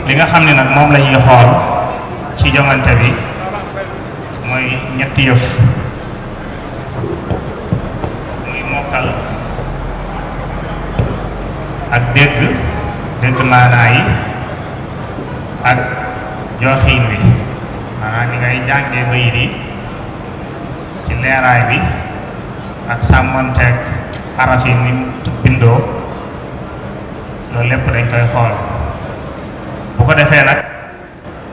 li nga xam ne nag moom la ñuy xool ci jongante bi mooy ñetti yëf muy mokkal ak dégg maanaa yi ak joxiin wi maanaam ni ngay jàngee bayit yi ci leeraay bi ak sàmmonteeg araf yi ni mu bindoo loolu lépp dañ koy xool bu ko defee nag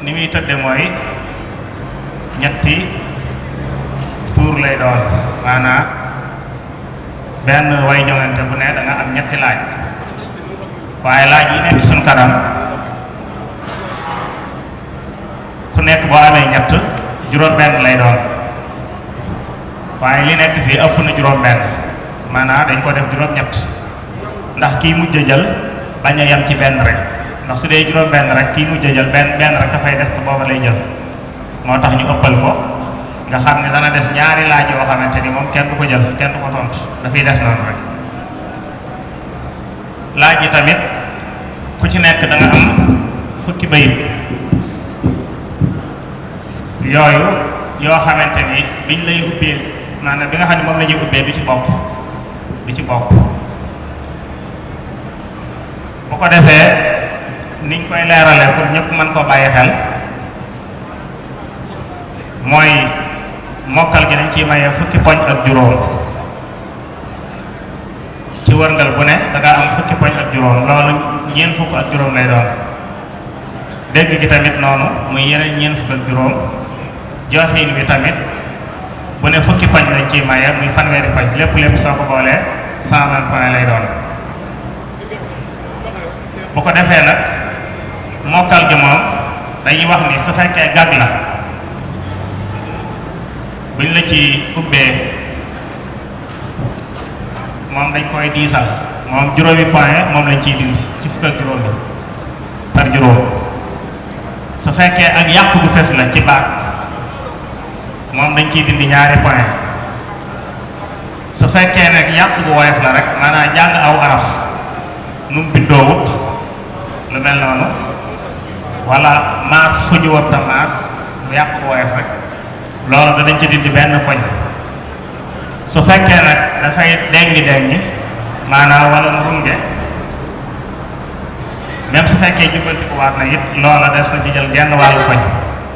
ni muy tëdde mooy ñetti tuur lay doon maanaam benn way jongante bu ne da nga am ñetti laaj waaye laaj yi nekk suñ kanam ku nekk boo amee ñett juróom-benn lay doon waaye li nekk fii ëpp na juróom-benn maanaam dañ ko def juróom-ñett ndax kii mujj a jël bañ a yem ci benn rek ndax su dee juróom-benn rek kii mujj a jël benn rek dafay des te booba lay jël moo tax ñu ëppal ko nga xam ne dana des ñaari laaj yoo xamante ni moom kenn du ko jël kenn du ko tontu dafay des noonu rek laaj yi tamit ku ci nekk da nga am fukki bayit yooyu yoo xamante ni biñ lay ubbee maanaam bi nga xam ne moom la ñuy ubbee du ci bokk bu ko defee niñ koy leeralee pour ñëpp mën koo bàyyi xel mooy mokkal gi dañ ciy mayee fukki poñ ak juróom ci wërngal bu ne da nga am fukki poñ ak juróom loolu ñeent fukk ak juróom lay doon dégg gi tamit noonu muy yeneen ñeent fukk ak juróom joxiin wi tamit bu ne fukki poñ lañ ciy mayee muy fanweeri poñ lépp soo ko boolee 120 poñ lay doon bu ko defee nag mokkal gi moom dañuy wax ni su fekkee gag la buñ la ci ubbee moom dañ koy diisal moom juróomi point moom lañ ciy dindi ci fukk ak juróom bi par juróom su fekkee ak yàq gu fees la ci baat moom dañ ciy dindi ñaari point su fekkee nag yàq gu woyof la rek maanaam jàng aw araf nu mu bindoo wut lu mel noonu wala maas fu ñu warta maas lu yàq gu woyof rek loolu danañ ci dindi benn poñ su fekkee nag dafay dengi maanaam wala mu runge même su fekkee jubbanti ko waat na it loola des na ci jël genn wàllu poñ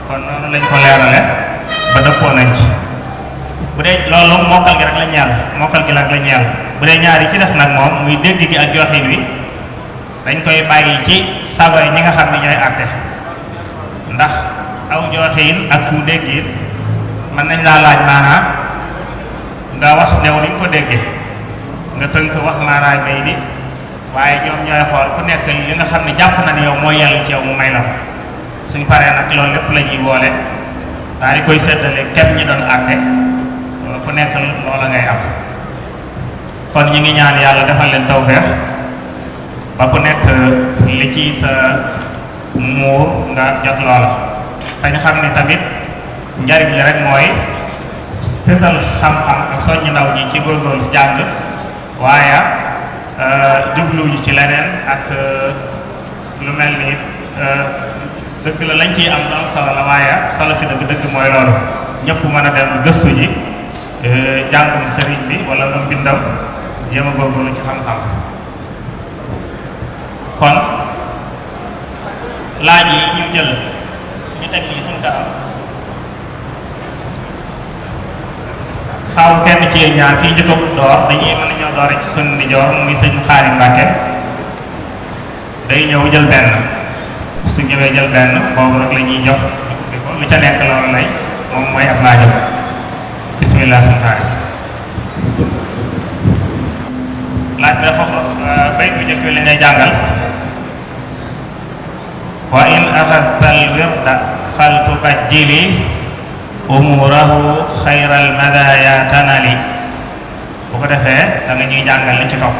kon noonu lañ ko leerale ba dëppoo nañ ci bu dee loolu mokkal gi rek la ñeel bu dee ñaari ci des nag moom muy dégg gi ak joxin wi dañ koy bàyyi ci sago yi ñi nga xam ne ñooy àtte ndax aw joxin ak ku dégg it mën nañ laa laaj maanaam nga wax new ni nga ko déggee nga tënk wax maanaam may ni waaye ñoom ñooy xool ku nekk li nga xam ne jàpp na ne yow moo yell ci yow mu may la ko suñ paree nag loolu lépp la ñuy boole daal di koy séddale kem ñi doon àtte ku nekk loola ngay am kon ñu ngi ñaan yàlla defal leen tawfeex ba ku nekk li ci sa muur nga jot loola te ñu xam ne tamit njariñ li rek mooy fésal xam-xam ak soññ ndaw ñi ci góorgóorlu jàng waaye jubluñu ci leneen ak lu mel ni dëgg la lañ ciy am doon solo la waaye solo si dëgg mooy loolu ñëpp mën a dem gëstu ji jàngum sëriñ bi wala am bindam jéem a góorgóorlu ci xam-xam kon laaj yi ñu jël ñu teg nii suñ kanam faaw kenn ci ñaar kii njëkk a door dañuy mën a ñëw doore ci suñ ndijoor muy sëñ Xaari Mbàkke day ñëw jël benn su ñëwee jël benn boobu nag la ñuy jox ñu ko lu ca nekk loolu lay moom mooy ab laajam bismillah sëñ Xaari laaj bi dafa bay bu njëkk bi la ngay jàngal wa in axasta al wirda fal tubajjili umurahu xayral madaya tanali bu ko defee da nga ñuy jàngal li ci topp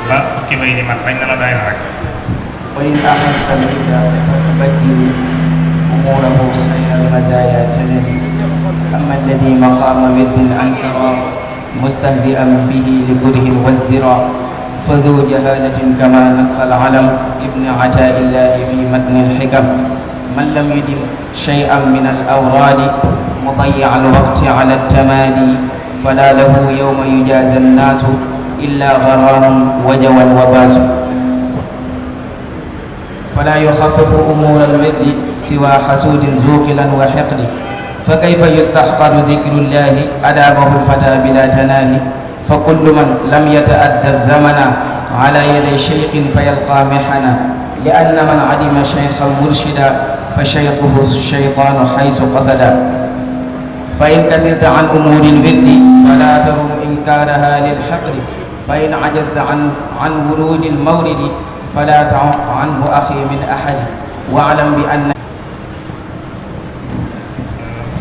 ba fukki bay di mat bañ na la doy na rek wa in axasta al wirda fal tubajjili umurahu xayral madaya tanali amma alladi maqama wirdin ankara mustahzi'an bihi li kurhin wasdira فذو جهالة كما نص العلم ابن عتاء الله في متن الحكم من لم يدم شيئا من الأوراد مضيع الوقت على التمادي فلا له يوم يجازى الناس إلا غرام وجوى وباس فلا يخفف أمور الود سوى حسود ذوقلا وحقد فكيف يستحقر ذكر الله أدابه الفتى بلا تناهي فكل من لم يتأدب زمنا على يدي شيخ فيلقى محنا لأن من عدم شيخا مرشدا فشيخه الشيطان حيث قصدا فإن كسلت عن أمور الود فلا ترم إنكارها للحقد فإن عجزت عن ورود المورد فلا تعق عنه أخي من أحد واعلم بأن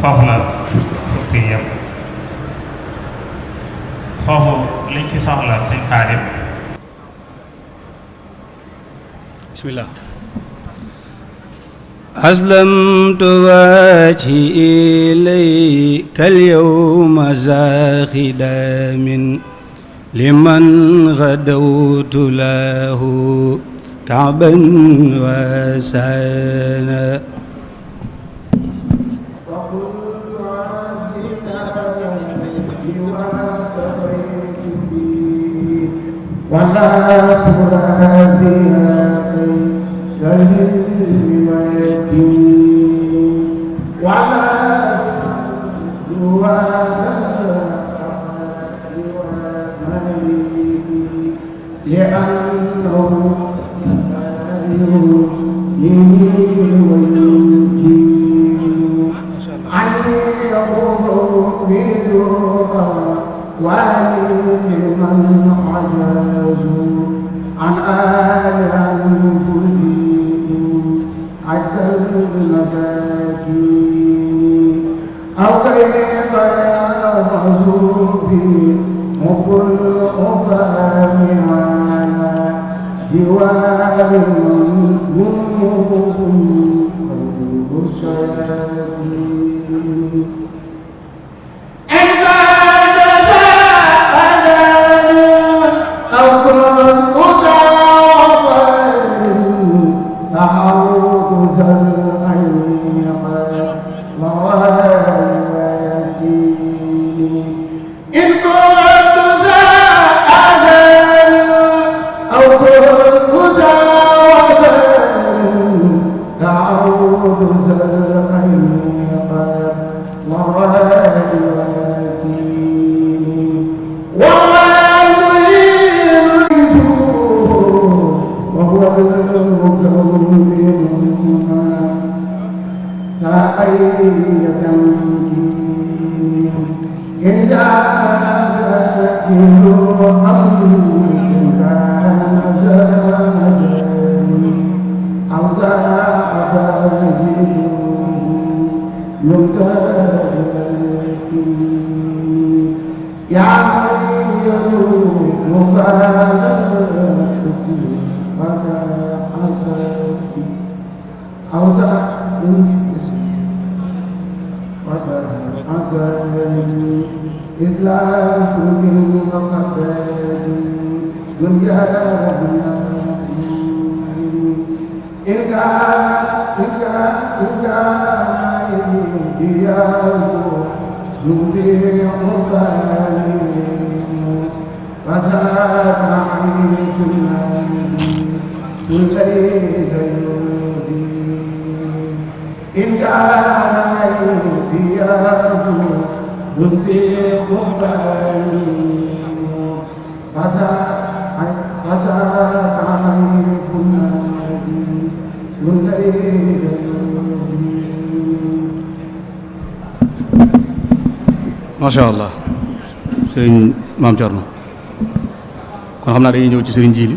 foofu la fukki yëpp foofu liñ ci soxla sëñ Xaadim bismillah aslamtu wajhi ilayka al-yawma zakhidamin liman ghadawtu lahu ka'ban wa sana ولا سرادي خير الهلم والدين ولا ولا أسد ومليك لأنه لا يغني وينجي عني أغفر ولمن عجزوا عن أنفسهم عجز المساكين أو كيف يغزو في مقل أطعم على جوار من الشياطين masha Allah sëriñ Maam Cerno kon xam naa dañuy ñëw ci sëriñ Jiili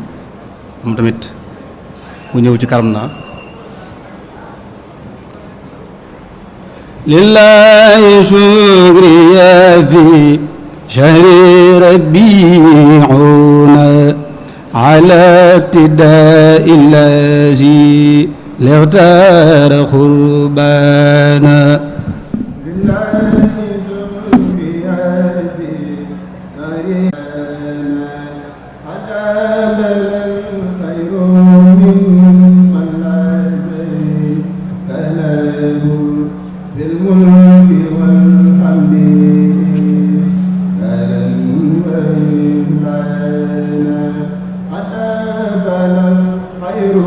moom tamit mu ñëw ci karam naa lillahi shukriya fi shahri rabi'una ala ibtida'i allazi lightara qurbana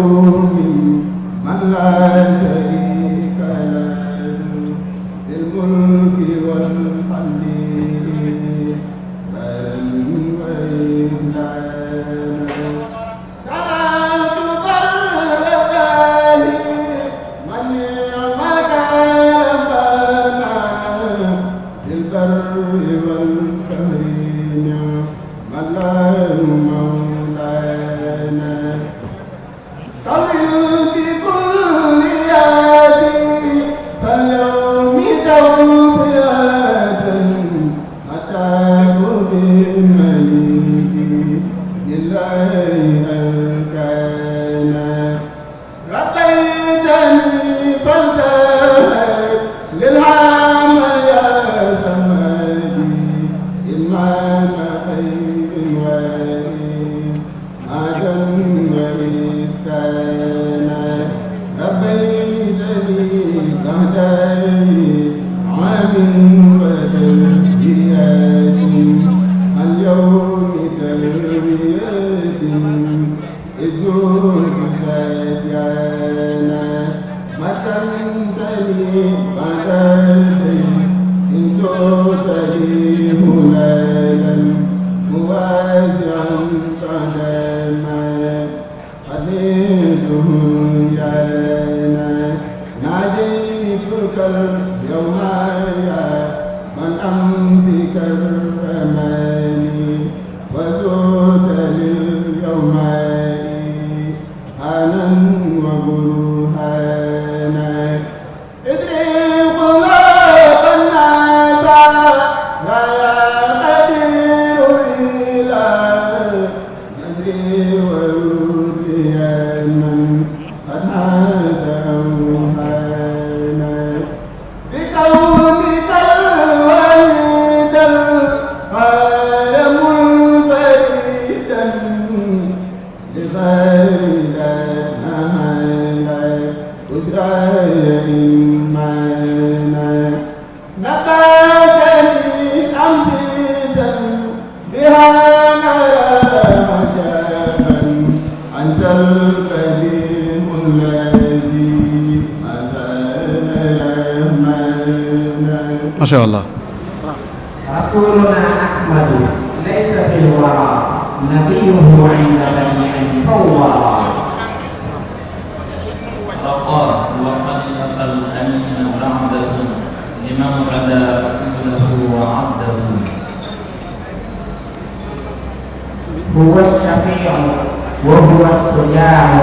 يوم من لا شريك له بالملك والحمد Masya Allah. Rasuluna Ahmadu laisa fil wara nabiyuhu 'inda bani'in sawwara Raqar wa khalifal amin ba'dahu liman qada rasulahu wa 'abdahu huwa syafi'u wa huwa suja'u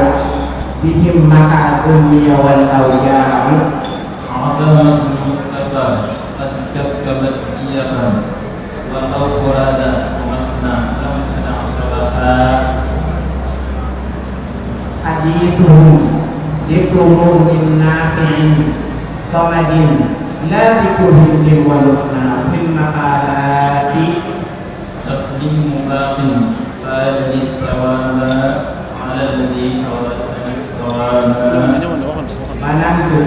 bihim maha dunya wal awja'u azamatul mustafa qad kabkabat iyakan wa awfurada wa masna lam tana salaha hadithuhum dikruhum min nafi'in samadin la dikruhum min walukna fil maqalati taslimu baqin fa'alli thawaba ala alladhi awratani as-sawaba manantu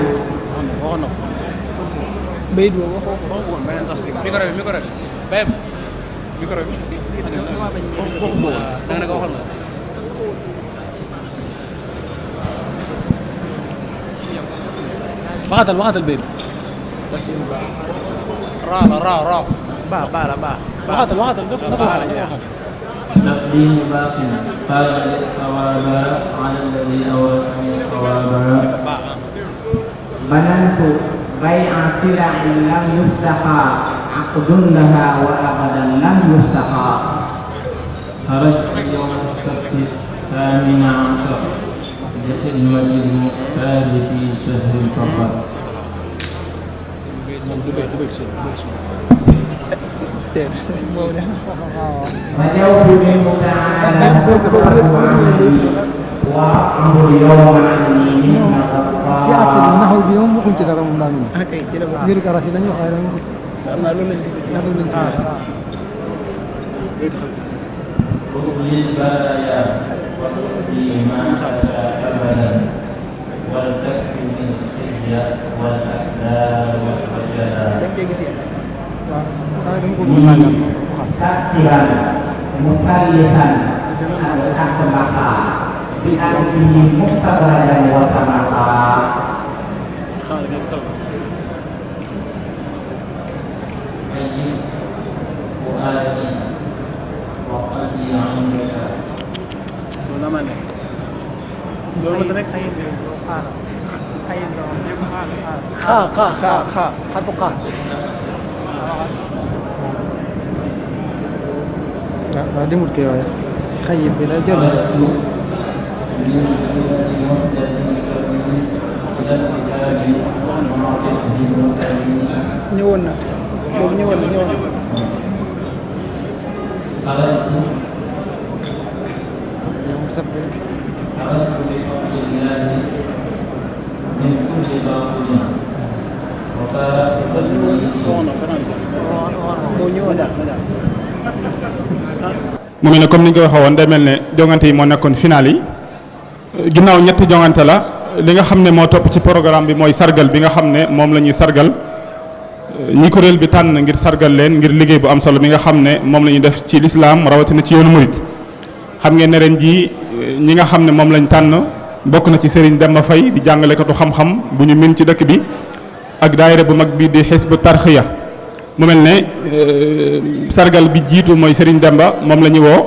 bayit boobu waxoo ko woon beneen tas micro bi bayam micro bi waxu boobu da nga ne ko waxoon nga waxatal bayit bas yéen ko ra ba waxatal lépp na ko waxal تسليم باق فاعل الثواب على الذي أورثني الصواب manantu bai'a sila'in lam yufsaha aqdun laha wa abadan lam yufsaha خرجت يوم السبت الثامن عشر لخدمة المختار في شهر صفر rajautu minhu ta'ala subhanahu wa wa amru yawma anni minna ci àtte bi naxaw bi moom waxuñ ci dara moom daa mel ni ci la mbir garaf yi dañu wax waaye dama loolu lañ خذ للبرايا وصفي ما أشاء أبدا ولتكفني الخزي والأكدار والوجلا saktiran mutallihan al-akbaka بأنه مفتقدا وسمحا أيد فؤادي وقلبي عندك خا حرف قا Nah, dia mungkin ya. Khayyib bila jol. ñëwoon na boobu ñëwoon na mu mel ne comme ni ñu ko waxee woon day mel ne jongante yi moo nekkoon final yi ginnaaw ñetti jongante la li nga xam ne moo topp ci programme bi mooy sargal bi nga xam ne moom la ñuy sargal ñi kuréel bi tànn ngir sargal leen ngir liggéey bu am solo bi nga xam ne moom la ñuy def ci lislaam rawatina ci yoonu murid xam ngeen ne ren jii ñi nga xam ne moom lañ tànn bokk na ci Serigne Demba Faye di jàngalekatu xam-xam bu ñu min ci dëkk bi ak daayira bu mag bi di Hizbu Tarxiya mu mel ne sargal bi jiitu mooy Serigne Demba moom la ñu woo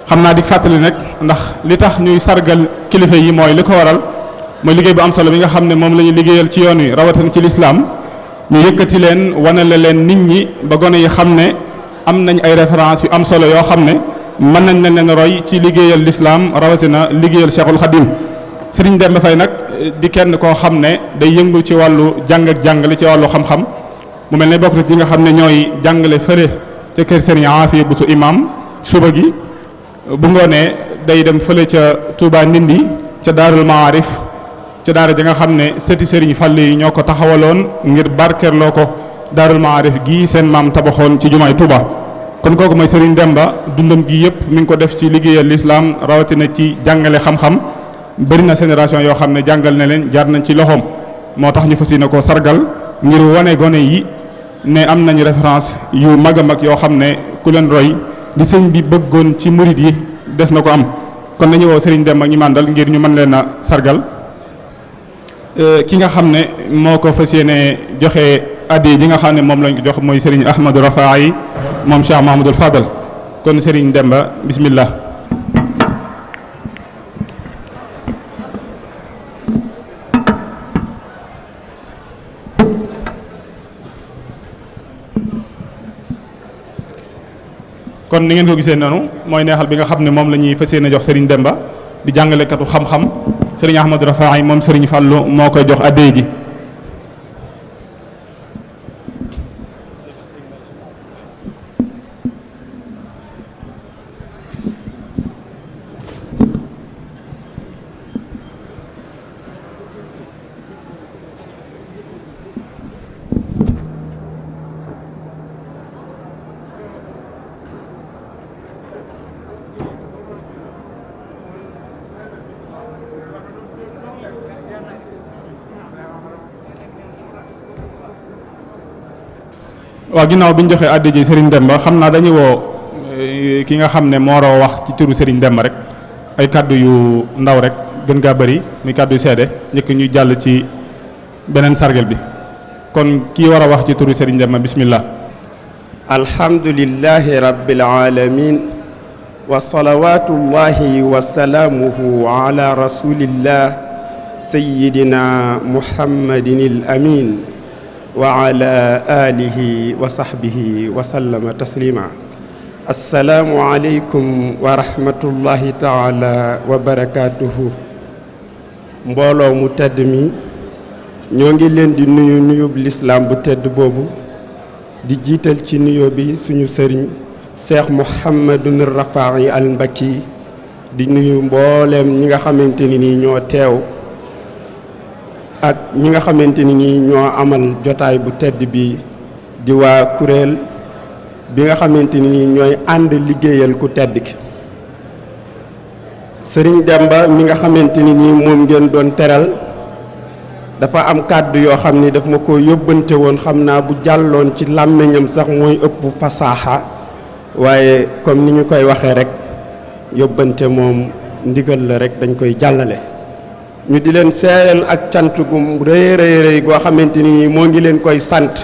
xam naa di fàttali nag ndax li tax ñuy sargal kilifa yi mooy li ko waral mooy liggéey bu am solo bi nga xam ne moom la ñu liggéeyal ci yoon wi rawatina ci lislaam ñu yëkkati leen wanale leen nit ñi ba gone yi xam ne am nañ ay référence yu am solo yoo xam ne mën nañ leen roy ci liggéeyal lislaam rawatina liggéeyal Cheikhul Khadim Serigne Demba Faye nag di kenn koo xam ne day yëngu ci wàllu jàng ak jàngale ci wàllu xam-xam mu mel ne bokk na ci nga xam ne ñooy jàngale fële ca kër Serigne Afia bu su imam suba gi bu ngoonee day dem fële ca Touba Ndindi ca Daarul Maarif ca daara ja nga xam ne sëti Serigne Fall yi ñoo ko taxawaloon ngir barkeerloo ko Daarul Maarif gii seen maam tabaxoon ci jumaay Touba kon kooku mooy Serigne Demba dundam gi yëpp mi ngi ko def ci liggéeyal lislaam rawatina ci jàngale xam-xam bëri na génération yoo xam ne jàngal na leen jaar nañ ci loxoom moo tax ñu fas yéene koo sargal ngir wane gone yi ne am nañ référence yu mag a mag yoo xam ne ku leen roy li sëñ bi bëggoon ci murid yi des na ko am kon nañu woo Serigne Demba ñi màndal ngir ñu mën leen a sargal ki nga xam ne moo ko fas yéene joxe addi ji nga xam ne moom lañ ko jox mooy Serigne Ahmadou Rafaay moom Cheikh Mahamadoul Fadal kon Serigne Demba bismillah kon ni ngeen ko gisee noonu mooy neexal bi nga xam ne moom la ñuy fas yéene jox Serigne Demba di jàngalekatu xam-xam Serigne Ahmadou Rafaay moom Serigne Fallou moo koy jox addi ji waaw ginnaaw bi ñu joxee addi ji Serigne Demba xam naa dañuy woo ki nga xam ne moo roo wax ci turu Serigne Demba rek ay kàddu yu ndaw rek gën gaa bëri muy kàddu yu seede njëkk ñuy jàll ci beneen sargal bi kon kii war a wax ci turu Serigne Demba bismillah alhamdulillahi rabbil alamin wa salawatullahi wa salaamuhu ala rasulillah sayyidina muhammadin al amin wa ala alihi wa sahbihi wa sallama taslima assalaamu aleykum wa rahmatullahi taala wa barakatuhu mbooloo mu tedd mi ñoo ngi leen di nuyu nuyub lislaam bu tedd boobu di jiital ci nuyoo bi suñu sëriñ Cheikh Mouhamadou Rafaay al Mbakki di nuyu mbooleem ñi nga xamante ni nii ñoo teew ak ñi nga xamante ni nii ñoo amal jotaay bu tedd bi di waa kuréel bi nga xamante ni nii ñooy ànd liggéeyal ku tedd ki Serigne Demba mi nga xamante ni nii moom ngeen doon teral dafa am kàddu yoo xam ni daf ma ko yóbbante woon xam naa bu jàlloon ci làmmiñam sax mooy ëpp fasaaxa waaye comme ni ñu koy waxee rek yóbbante moom ndigal la rek dañ koy jàllale. ñu di leen seeral ak cant gu rëy rëy goo xamante ni moo ngi leen koy sant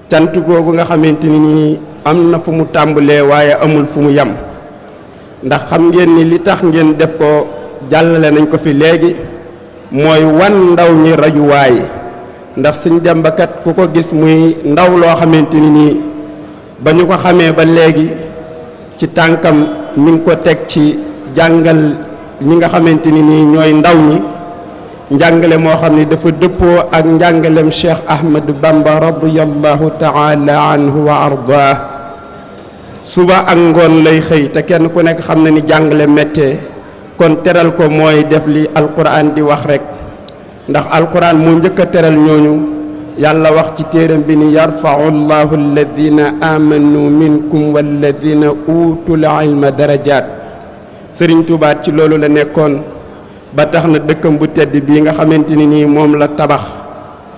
cant googu nga xamante ni am na fu mu tàmbalee waaye amul fu mu yem ndax xam ngeen ni li tax ngeen def ko jàllale nañ ko fi léegi mooy wan ndaw ñi rajuwaay ndax Sëñ Demba kat ku ko gis muy ndaw loo xamante ni nii ba ñu ko xamee ba léegi ci tànkam mi ngi ko teg ci jàngal ñi nga xamante ni nii ñooy ndaw ñi njàngale moo xam ne dafa dëppoo ak njàngalem Cheikh Ahmadou Bamba radiyallahu taala anhu wa ardaa suba ak ngoon lay xëy te kenn ku nekk xam na ni jàngale méttee kon teral ko mooy def li alquran di wax rek ndax alquran moo njëkk a teral ñooñu yàlla wax ci téeram bi ni yarfau llahu alladina amanu minkum walladina utul ilma darajat sëriñ Tuubaa ci loolu la nekkoon ba tax na dëkkam bu tedd bii nga xamante ni nii moom la tabax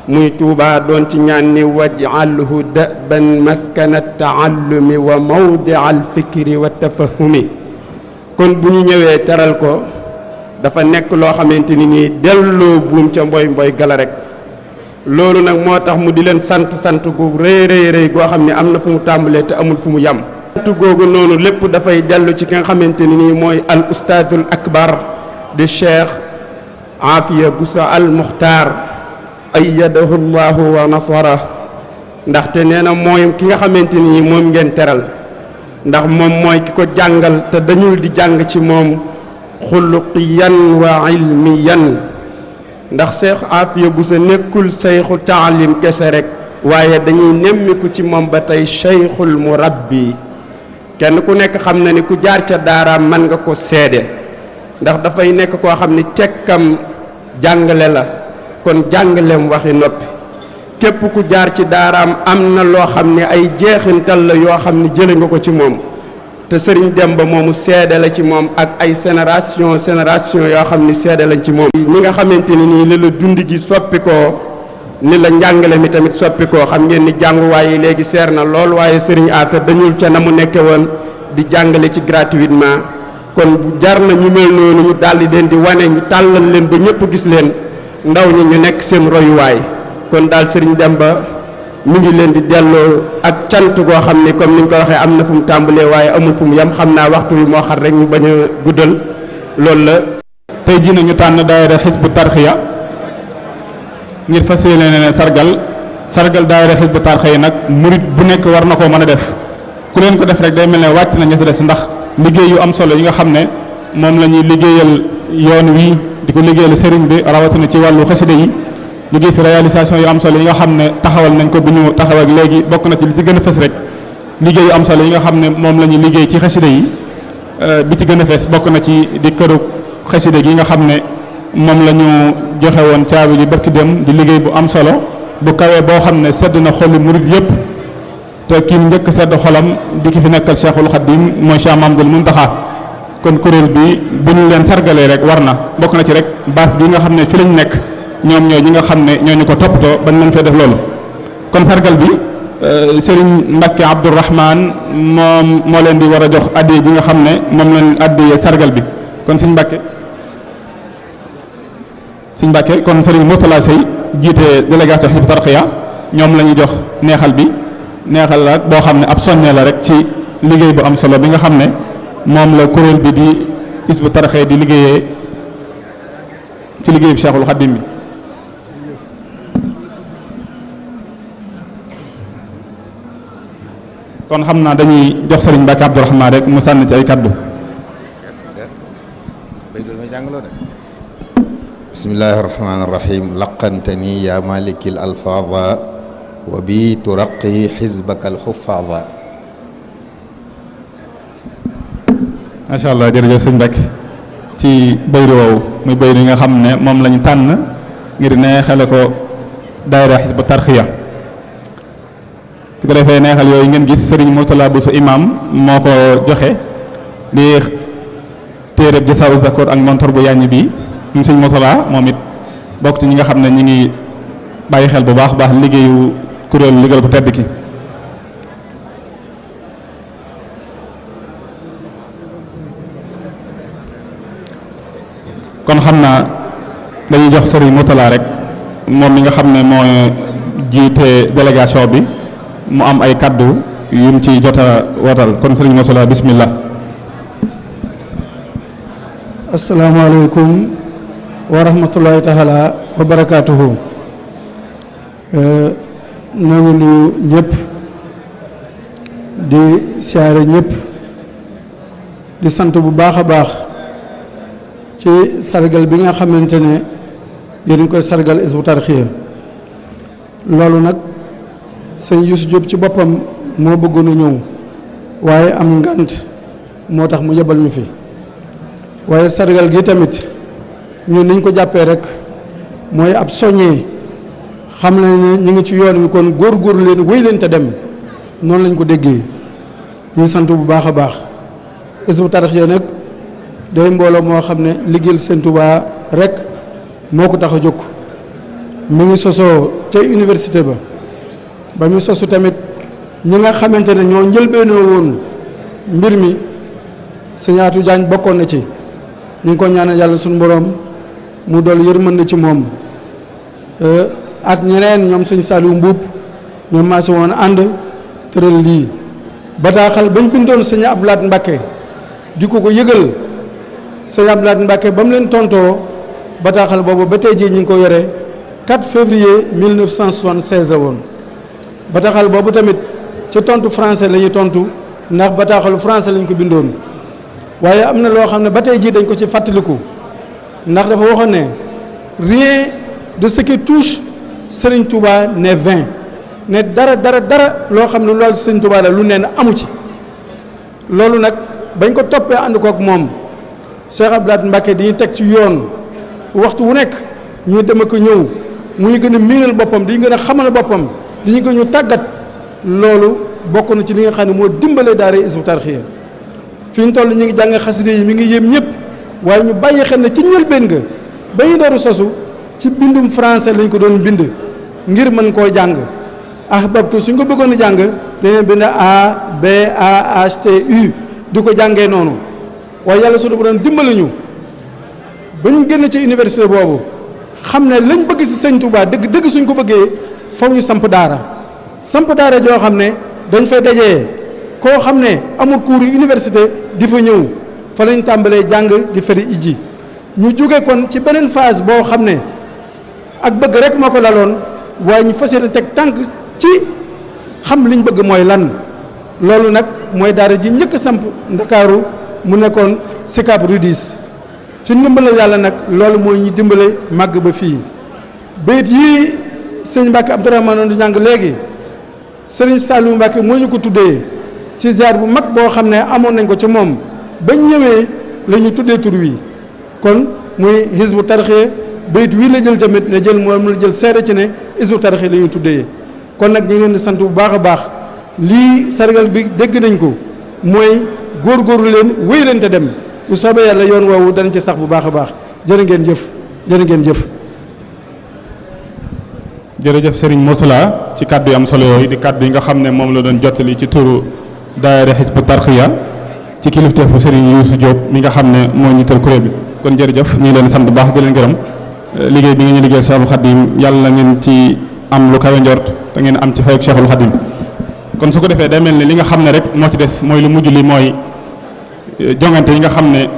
muy Tuubaa doon ci ñaan ni waj'alhu daban maskana taallumi wa mawdia alfikri wa tafahumi kon bu ñu ñëwee teral ko dafa nekk loo xamante ni nii delloo buum ca mboy mboy gala rek loolu nag moo tax mu di leen sant gu rëy rëy goo xam ne am na fu mu tàmbalee te amul fu mu yem sant googu noonu lépp dafay dellu ci ki nga xamante ni nii mooy al ustaadul akbar di Cheikh Afia Bousso al Muxtaar ayyadahu llahu wa nasara ndaxte nee na mooy ki nga xamante ni moom ngeen teral ndax moom mooy ki ko jàngal te dañul di jàng ci moom xuluqiyan wa ilmiyan ndax Cheikh Afia Bousso nekkul seyxu taalim kese rek waaye dañuy nemmiku ci moom ba tey seyxul murabbi kenn ku nekk xam na ni ku jaar ca daaraam mën nga ko seede ndax dafay nekk koo xam ni tekkam jàngale la kon jàngaleem waxi noppi képp ku jaar ci daaraam am na loo xam ne ay jeexintal la yoo xam ne jële nga ko ci moom te Sëriñ Demba moomu seede la ci moom ak ay génération yoo xam ni seede lañ ci moom ñi nga xamante ni nii la dund gi soppi koo ni la njàngale mi tamit soppi koo xam ngeen ni jànguwaay yi léegi seer na lool waaye Sëriñ Afia dañul ca na mu nekke woon di jàngale ci gratuitement kon jar na ñu mel noonu ñu daldi leen di wane ñu tàllal leen ba ñëpp gis leen ndaw ñi ñu nekk seen royuwaay kon daal Sëriñ Demba mi ngi leen di delloo ak cant goo xam ne comme ni ñu ko waxee am na fu mu tàmbalee waaye amul fu mu yem xam naa waxtu wi moo xat rek ñu bañ a guddal loolu la. tey jii nag ñu tànn daayira Hizbut Tarqiyyah ngir fas yéene ne sargal daayira Hizbut Tarqiyyah nag murit bu nekk war na koo mën a def ku leen ko def rek day mel ne wàcc na ña si des ndax liggéey yu am solo yi nga xam ne moom la ñuy liggéeyal yoon wi di ko liggéeyal sëriñ bi rawatina ci wàllu xasida yi liggéey si réalisation yu am solo yi nga xam ne taxawal nañ ko bu ñu taxaw ak léegi bokk na ci li ci gën a fës rek liggéey yu am solo yi nga xam ne moom la ñuy liggéey ci xasida yi bi ci gën a fës bokk na ci di këru xasida gi nga xam ne moom la ñu joxe woon caabi ji barki dem di liggéey bu am solo bu kawee boo xam ne sedd na xolu murit yëpp te kii njëkk sedd xolam di ki fi nekkal Cheikhul Khadim mooy Cheikh Mamadou Mountakha kon kuréel bi bu ñu leen sargalee rek war na bokk na ci rek base bi nga xam ne fi lañ nekk ñoom ñoo ñi nga xam ne ñoo ñu ko toppatoo bañ nañ fee def loolu kon sargal bi Serigne Mbacke Abdourahman moom moo leen di war a jox addiya ji nga xam ne moom lañ addiyee sargal bi kon Serigne Mbacke kon Serigne Mourtala Sey jiite délégation Hizbut Tarqiyyah ñoom la ñuy jox neexal bi neexal la boo xam ne ab soññee la rek ci liggéey bu am solo bi nga xam ne moom la kuréel bi di Hizbut Tarqiyyah di liggéeyee ci liggéey bi Cheikhul Khadim bi kon xam naa dañuy jox Serigne Mbacke Abdourahman rek mu sànni ci ay kaddu. bismillahi rahmaani rahim laqantani ya malikil alfaada wa bi turaqi xizbaka alxufaada. macha allah jërëjëf sëñ Mbacke ci bayru woowu muy bayru yi nga xam ne moom lañu tànn ngir neexale ko daayira Hizbut Tarqiyyah su ko defee neexal yooyu ngeen gis Serigne Mourtala Bousso imam moo ko joxe di téereb Jasaa'u Zakoor ak montor bu yàññ bi ñu Serigne Mourtala moom it bokk ci ñi nga xam ne ñi ngi bàyyi xel bu baax baax liggéeyu kuréelu liggéeyal ko tedd ki kon xam naa dañuy jox Serigne Moutala rek moom mi nga xam ne mooy jiite délégation bi mu am ay kaddu yum ci jot a watal kon Serigne Moutala bismillah. asalaamaaleykum wa rahmatullahi taala wa barakaatuhu. ñoo ngi nuyu ñëpp di siyaare ñëpp di sant bu baax a baax ci sargal bi nga xamante ne yéen koy sargal Hizbut Tarqiyyah. loolu nag sëñ Youssou Diop ci boppam moo bëggoon a ñëw waaye am ngant moo tax mu yebal ñu fi waaye sargal gi tamit ñun niñ ko jàppee rek mooy ab soññee xam na ne ñu ngi ci yoon wi kon góorgóorlu leen wéy leen te dem noonu lañ ko déggee ñuy sant bu baax a baax. Hizbut Tarqiyyah nag day mbooloo moo xam ne liggéeyal Sëñ Tuubaa rek moo ko tax a jóg mi ngi sosoo ca université ba mu sosu tamit ñi nga xamante ne ñoo njëlbeenoo woon mbir mi Sëñ Atou Diagne bokkoon na ci ñu ngi ko ñaanal yàlla suñu boroom mu dool yërmande ci moom ak ñeneen ñoom Sëñ Saliou Mbuub ñoom maa si woon ànd tëral lii bataaxal bañ bindoon Sëñ Abdou Lahad Mbacké di ko yëgal Sëñ Abdou Lahad Mbacké ba mu leen tontoo bataaxal boobu ba tey jii ñu ngi ko yore 4 février 1976 la woon bataaxal boobu tamit ci tontu français la ñuy tontu ndax bataaxalu français lañ ko bindoon waaye am na loo xam ne ba tey jii dañ ko ci fàttaliku ndax dafa waxoon ne rien de ce qui touche Serigne Touba n'est vain ne dara loo xam ne loolu Serigne Touba la lu neen amu ci loolu nag bañ ko toppee ànd ko ak moom Cheikh Abdou Lahad Mbacké di ñu teg ci yoon waxtu wu nekk ñuy dem ak ñëw muy gën a miinal boppam di ñu gën a xamal boppam di ñu gën ñu tàggat loolu bokk na ci li nga xam ne moo dimbale daara Hizbut Tarqiyyah fi ñu toll ñu ngi jàng xasida yi mi ngi yéem ñëpp waaye ñu bàyyi xel ne ci njëlbéen nga ba ñu dooru sosu ci bindum français lañ ko doon bind ngir mën koo jàng ahbabtu suñ ko bëggoon a jàng dañuy bind A B A H T U di ko jàngee noonu waaye yàlla suñu borom dimbali ñu ba ñu génn ci université boobu xam ne lañ bëgg ci Sëñ Touba dëgg suñ ko bëggee faw ñu samp daara joo xam ne dañ fay dajee koo xam ne amul cours université di fa ñëw fa lañ tàmbalee jàng di feri iji ñu jóge kon ci beneen phase boo xam ne ak bëgg rek moo ko laloon waaye ñu fas yéene teg tànk ci xam liñ bëgg mooy lan loolu nag mooy daara ji njëkk samp Ndakaaru mu nekkoon Sicap Rue 10 ci ndimbalal yàlla nag loolu mooy ñu dimbale màgg ba fii bayit yii sëñ Mbàkke Abdourahmane du jàng léegi sëriñ Saliou Mbàkke moo ñu ko tuddee ci ziar bu mag boo xam ne amoon nañ ko ci moom bañ ñëwee la ñu tuddee tur wi kon muy Hizbut Tarqiyyah bayit wii la jël tamit ne jël moom la jël seere ci ne Hizbut Tarqiyyah la ñu tuddee kon nag ñu ngi leen di sant bu baax a baax lii sargal bi dégg nañ ko mooy góorgóorlu leen wéy leen te dem bu soobee yàlla yoon woowu danañ ci sax bu baax a baax jërë ngeen jëf jërë ngeen jëf. jërëjëf Serigne Mourtala ci kaddu yi am solo yooyu di kaddu yi nga xam ne moom la doon jottali ci turu daayira Hizbut Tarqiyyah ci kilifteefu Serigne Youssou Diop mi nga xam ne moo ñiital kuréel bi kon jërëjëf ñu ngi leen sant bu baax di leen gërëm liggéey bi nga ñu liggéeyal Cheikhul Khadim yàlla ngeen ci am lu kawe njort te ngeen am ci fayuk Cheikhul Khadim kon su ko defee day mel ne li nga xam ne rek moo ci des mooy lu mujj li mooy jongante yi nga xam ne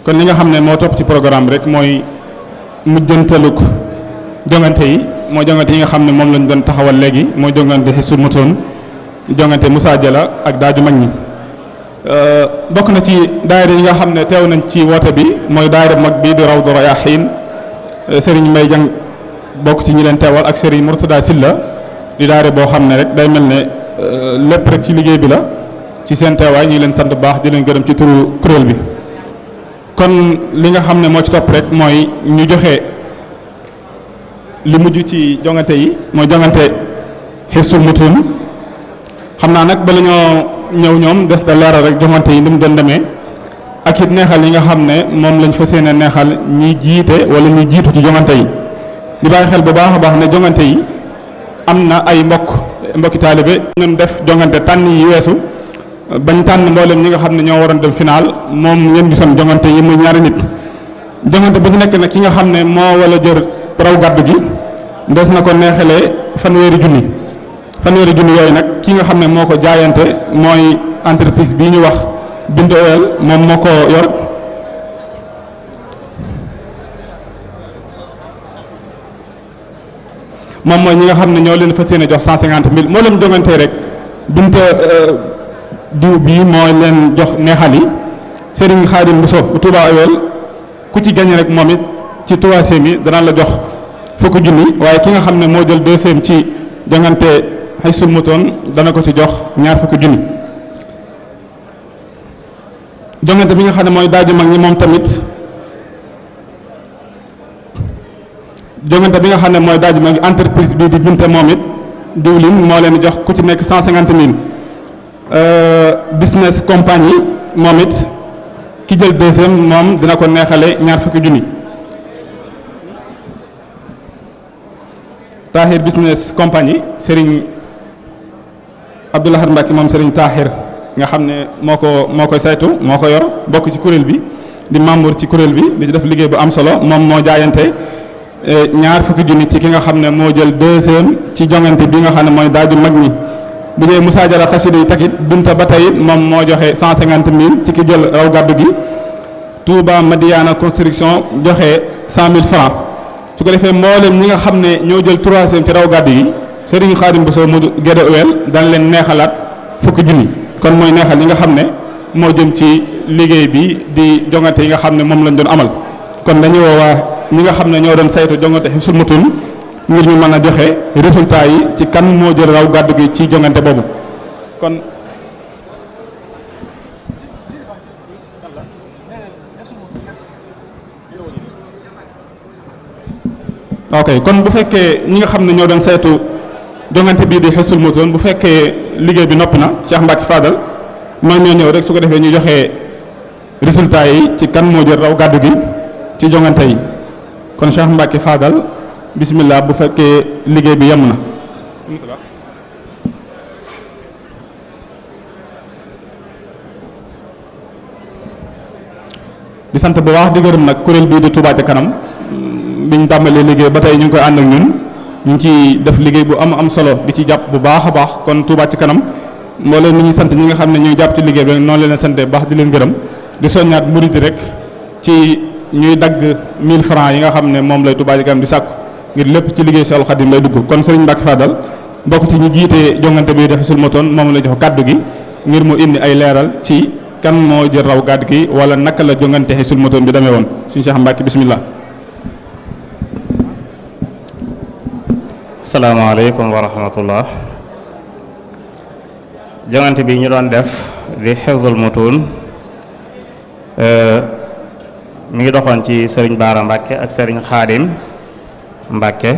kon li nga xam ne moo topp ci programme rek mooy mujjantaluk jongante yi mooy jongante yi nga xam ne moom lañ doon taxawal léegi mooy jongante Hizbut Mutoon jongante Moussa Diala ak daaju mag ñi bokk na ci daayira yi nga xam ne teew nañ ci woote bi mooy daayira mag bii di Rawdu Rayaahiin Serigne Mbaye Dieng bokk ci ñi leen teewal ak Serigne Mourtada Silla di daayira boo xam ne rek day mel ne lépp rek ci liggéey bi la ci seen teewaay ñu ngi leen sant bu baax di leen gërëm ci turu kuréel bi kon li nga xam ne moo ci topp rek mooy ñu joxe li mujj ci jongante yi mooy jongante Hizbut Mutoon xam naa nag bala ñoo ñëw ñoom des da leeral rek jongante yi ni mu doon demee ak it neexal yi nga xam ne moom lañ fas yéene neexal ñi jiite wala ñi jiitu ci jongante yi di bàyyi xel bu baax a baax ne jongante yi am na ay mbokki taalibe ngeen def jongante tànn yi weesu bañ tànn mboolem ñi nga xam ne ñoo waroon dem final moom ngeen gisoon jongante yi muy ñaari nit jongante bu ci nekk nag ki nga xam ne moo wala jër raw gàddu gi des na ko neexalee fanweeri junni yooyu nag ki nga xam ne moo ko jaayante mooy entreprise bii ñu wax Bintu Oil moom moo ko yor moom mooy ñi nga xam ne ñoo leen fas yéene jox 150 000 moo leen jongantee rek Bintu diw bii moo leen jox neexal yi Serigne Khadim Bousso bu Touba Oil ku ci gañ rek moom it ci troisième yi dana la jox fukki junni waaye ki nga xam ne moo jël deuxième ci jongante Hizbul Moutoun dana ko ci jox ñaar fukki junni jongante bi nga xam ne mooy daaju mag ñi moom tamit jongante bi nga xam ne mooy daaju mag entreprise bii di Binte moom it diwlin moo leen jox ku ci nekk 150 000 business compagnie moom it ki jël deuxième moom dina ko neexale ñaar fukki junni Tahir business compagnie Serigne Abdoulahad Mbacke moom Serigne Tahir nga xam ne moo koy saytu moo ko yor bokk ci kuréel bi di membre ci kuréel bi di def liggéey bu am solo moom moo jaayante ñaar fukki junni ci ki nga xam ne moo jël deuxième ci jongante bi nga xam ne mooy daaju mag ñi bu dee Moussa Diarra xasida yi takit Binta ba tey moom moo joxe 150 000 ci ki jël raw gàddu gi Touba Madiana construction joxe 100 000 francs su ko defee mboolem ñi nga xam ne ñoo jël troisième ci raw gàddu gi Serigne Khadim Bousso mu Gédé Ouel dana leen neexalaat fukki junni kon mooy neexal yi nga xam ne moo jëm ci liggéey bi di jongante yi nga xam ne moom lañ doon amal kon dañuy woowaa ñi nga xam ne ñoo doon saytu jongante Hizbul Moutoun ngir ñu mën a joxe résultat yi ci kan moo jël raw gàddu gi ci jongante boobu kon ok kon bu fekkee ñi nga xam ne ñoo doon saytu jongante bii di Hizbul Moutoun bu fekkee liggéey bi noppi na Cheikh Mbacke Fadal mooy ñoo ñëw rek su ko defee ñu joxe résultat yi ci kan moo jël raw gàddu gi ci jongante yi kon Cheikh Mbacke Fadal bismillah bu fekkee liggéey bi yem na di sant bu baax di gërëm nag kuréel bii di Touba ca kanam biñ tàmbalee liggéey ba tey ñu ngi koy ànd ak ñun ñu ngi ciy def liggéey bu am solo di ci jàpp bu baax a baax kon Touba ci kanam mbooleem ni ñuy sant ñi nga xam ne ñuy jàpp ci liggéey bi noonu leen sante baax di leen gërëm di soññaat murid rek ci ñuy dagg 1000 francs yi nga xam ne moom lay Touba ci kanam di sàkku ngir lépp ci liggéey Seexul Xadim lay dugg kon Serigne Mbacke Fadal bokk ci ñi jiite jongante bi di Hizbul Moutoun moom la jox kàddu gi ngir mu indi ay leeral ci kan moo jël raw gàddu gi wala naka la jongante Hizbul Moutoun bi demee woon suñu Cheikh Mbacke bismillah. asalaamaaleykum wa rahmatullah jongante bi ñu doon def di Hizbul Moutoun mi ngi doxoon ci Serigne Bara Mbacke ak Serigne Khadim Mbacke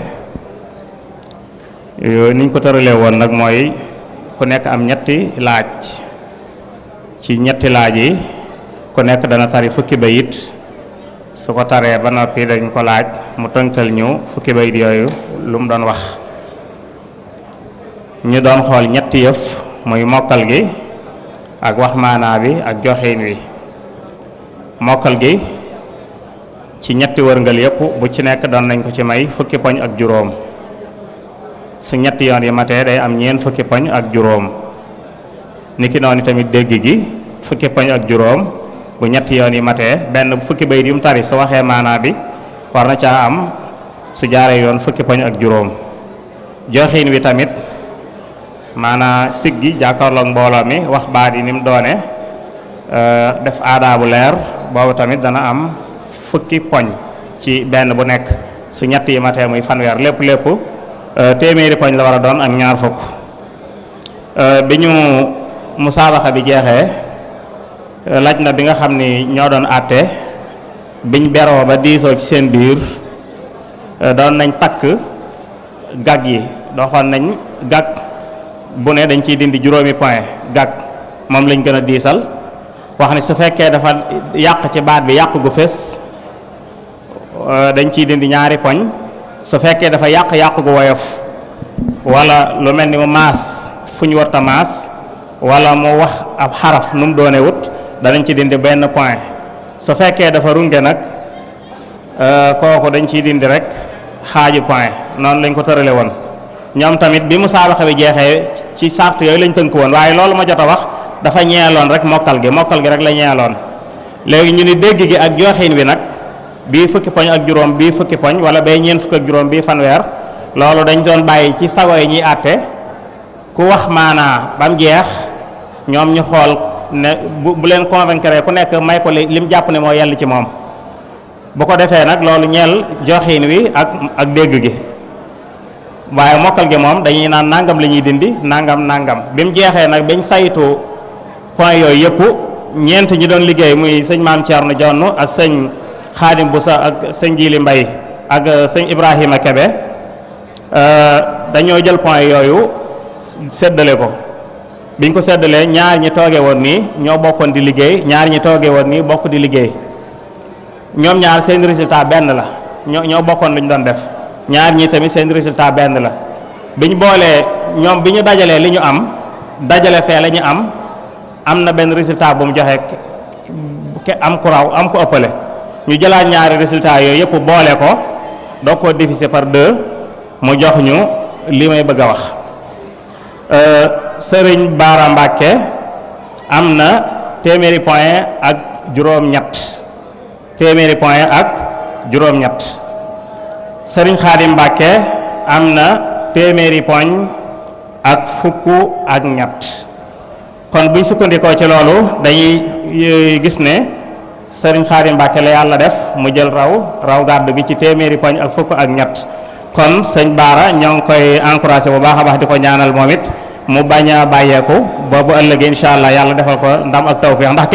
niñ ko tëralee woon nag mooy ku nekk am ñetti laaj ci ñetti laaj yi ku nekk dana tari fukki bayit su ko taree ba noppi dañ ko laaj mu tënkal ñu fukki bayit yooyu lu mu doon wax ñu doon xool ñetti yëf muy mokkal gi ak wax maanaa bi ak joxiin wi mokkal gi ci ñetti wërngal yëpp bu ci nekk doon nañ ko ci may fukki poñ ak juróom su ñetti yoon yi matee day am ñeent fukki poñ ak juróom niki noonu tamit dégg gi fukki poñ ak juróom bu ñetti yoon yi matee benn fukki bayit yu mu tari su waxee maanaa bi war na caa am su jaaree yoon fukki poñ ak juróom joxiin wi tamit maanaa siggi jàkkaarloog mbooloo mi wax baat yi ni mu doone def aadaa bu leer boobu tamit dana am fukki poñ ci benn bu nekk su ñett yi matee muy fanweer lépp téeméeri poñ la war a doon ak ñaar fukk bi ñu musaabaxa bi jeexee laaj na bi nga xam ni ñoo doon àtte biñ beroo ba diisoo ci seen biir doon nañ takk gag yi doxoon nañ gag bu ne dañ ciy dindi juróomi point gag moom lañ gën a diisal wax ni su fekkee dafa yàq ci baat bi yàq gu fés dañ ciy dindi ñaari poñ su fekkee dafa yàq gu woyof wala lu mel ni mu maas fu ñu warta maas wala mu wax ab xaraf nu mu doone wut danañ ci dindi benn point. su fekkee dafa runge nag kooku dañ ciy dindi rek xaaji point noonu lañ ko tërale woon. ñoom tamit bi musaabaxa bi jeexee ci sart yooyu lañ tënk woon waaye loolu ma jot a wax dafa ñeeloon rek mokkal gi rek la ñeeloon. léegi ñu ni dégg gi ak joxin wi nag bii fukki poñ ak juróom bii fukki poñ wala bay ñeent fukk ak juróom bii fanweer loolu dañ doon bàyyi ci sago yi ñuy àtte ku wax maanaa ba mu jeex ñoom ñu xool ne bu leen convaincre ku nekk may ko lim jàpp ne moo yell ci moom bu ko defee nag loolu ñeel joxin wi ak dégg gi. waaye mokkal gi moom dañuy naan nangam la ñuy dindi nangam bi mu jeexee nag bañ saytu point yooyu yëpp ñeent ñi doon liggéey muy sëñ Maam Thierno Jonn ak sëñ Xaadim Busa ak sëñ Jili Mbay ak sëñ Ibrahima Kebe dañoo jël point yooyu séddale ko biñ ko séddalee ñaar ñi tooge woon nii ñoo bokkoon di liggéey ñaar ñi tooge woon nii bokk di liggéey ñoom ñaar seen résultat benn la ñoo bokkoon lu ñu doon def ñaar ñi tamit seen résultat benn la biñ boolee ñoom bi ñu dajalee li ñu am dajale fee la ñu am na benn résultat bu mu joxe am ku raw am ku ëppale ñu jëlaat ñaari résultat yooyu yëpp boole ko doo ko diviser par 2 mu jox ñu li may bëgg a wax. Sëriñ Baara Mbàkke am na téeméeri point ak juróom-ñett Sëriñ Xaadim Mbàkke am na téeméeri poñ ak fukk ak ñett kon buñ sukkandikoo ci loolu dañuy gis ne Sëriñ Xaadim Mbàkke la yàlla def mu jël raw gàddu gi ci téeméeri poñ ak fukk ak ñett kon sëñ Baara ñoo ngi koy encouragé bu baax a baax di ko ñaanal moom it mu bañ a bàyyeeku ba bu ëllëgee incha allah yàlla defal ko ndam ak tawfeex ndax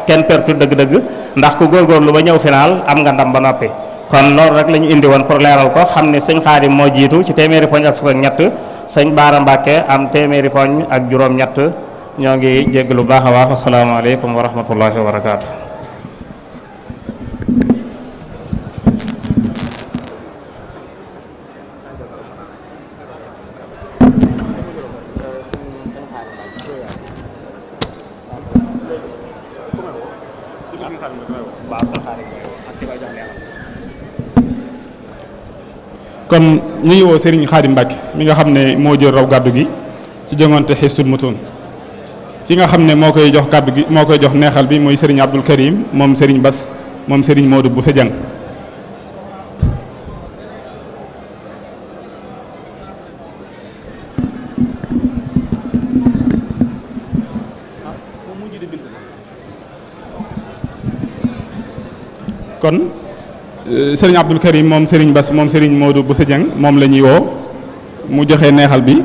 kenn pertut dëgg-dëgg ndax ku góorgóorlu ba ñëw final am nga ndam ba noppi. kon loolu rek la ñu indi woon pour leeral ko xam ne sëñ Xaadim moo jiitu ci téeméeri poñ ak fukk ak ñett sëñ Baara Mbàkke am téeméeri poñ ak juróom-ñett ñoo ngi jégg lu baax a baax asalaamaaleykum wa rahmatullahi wa barakaatu. kon ñu ngi woo Serigne Khadim Mbacke mi nga xam ne moo jël raw gàddu gi ci joŋante Hizbul Mutuun ki nga xam ne moo koy jox gàddu gi moo koy jox neexal bi mooy Serigne Abdul Karim moom Serigne Bass moom Serigne Modou Boussa Dieng. kon Serigne Abdul Karim moom Serigne Bass moom Serigne Modou Boussa Dieng moom la ñuy woo mu joxe neexal bi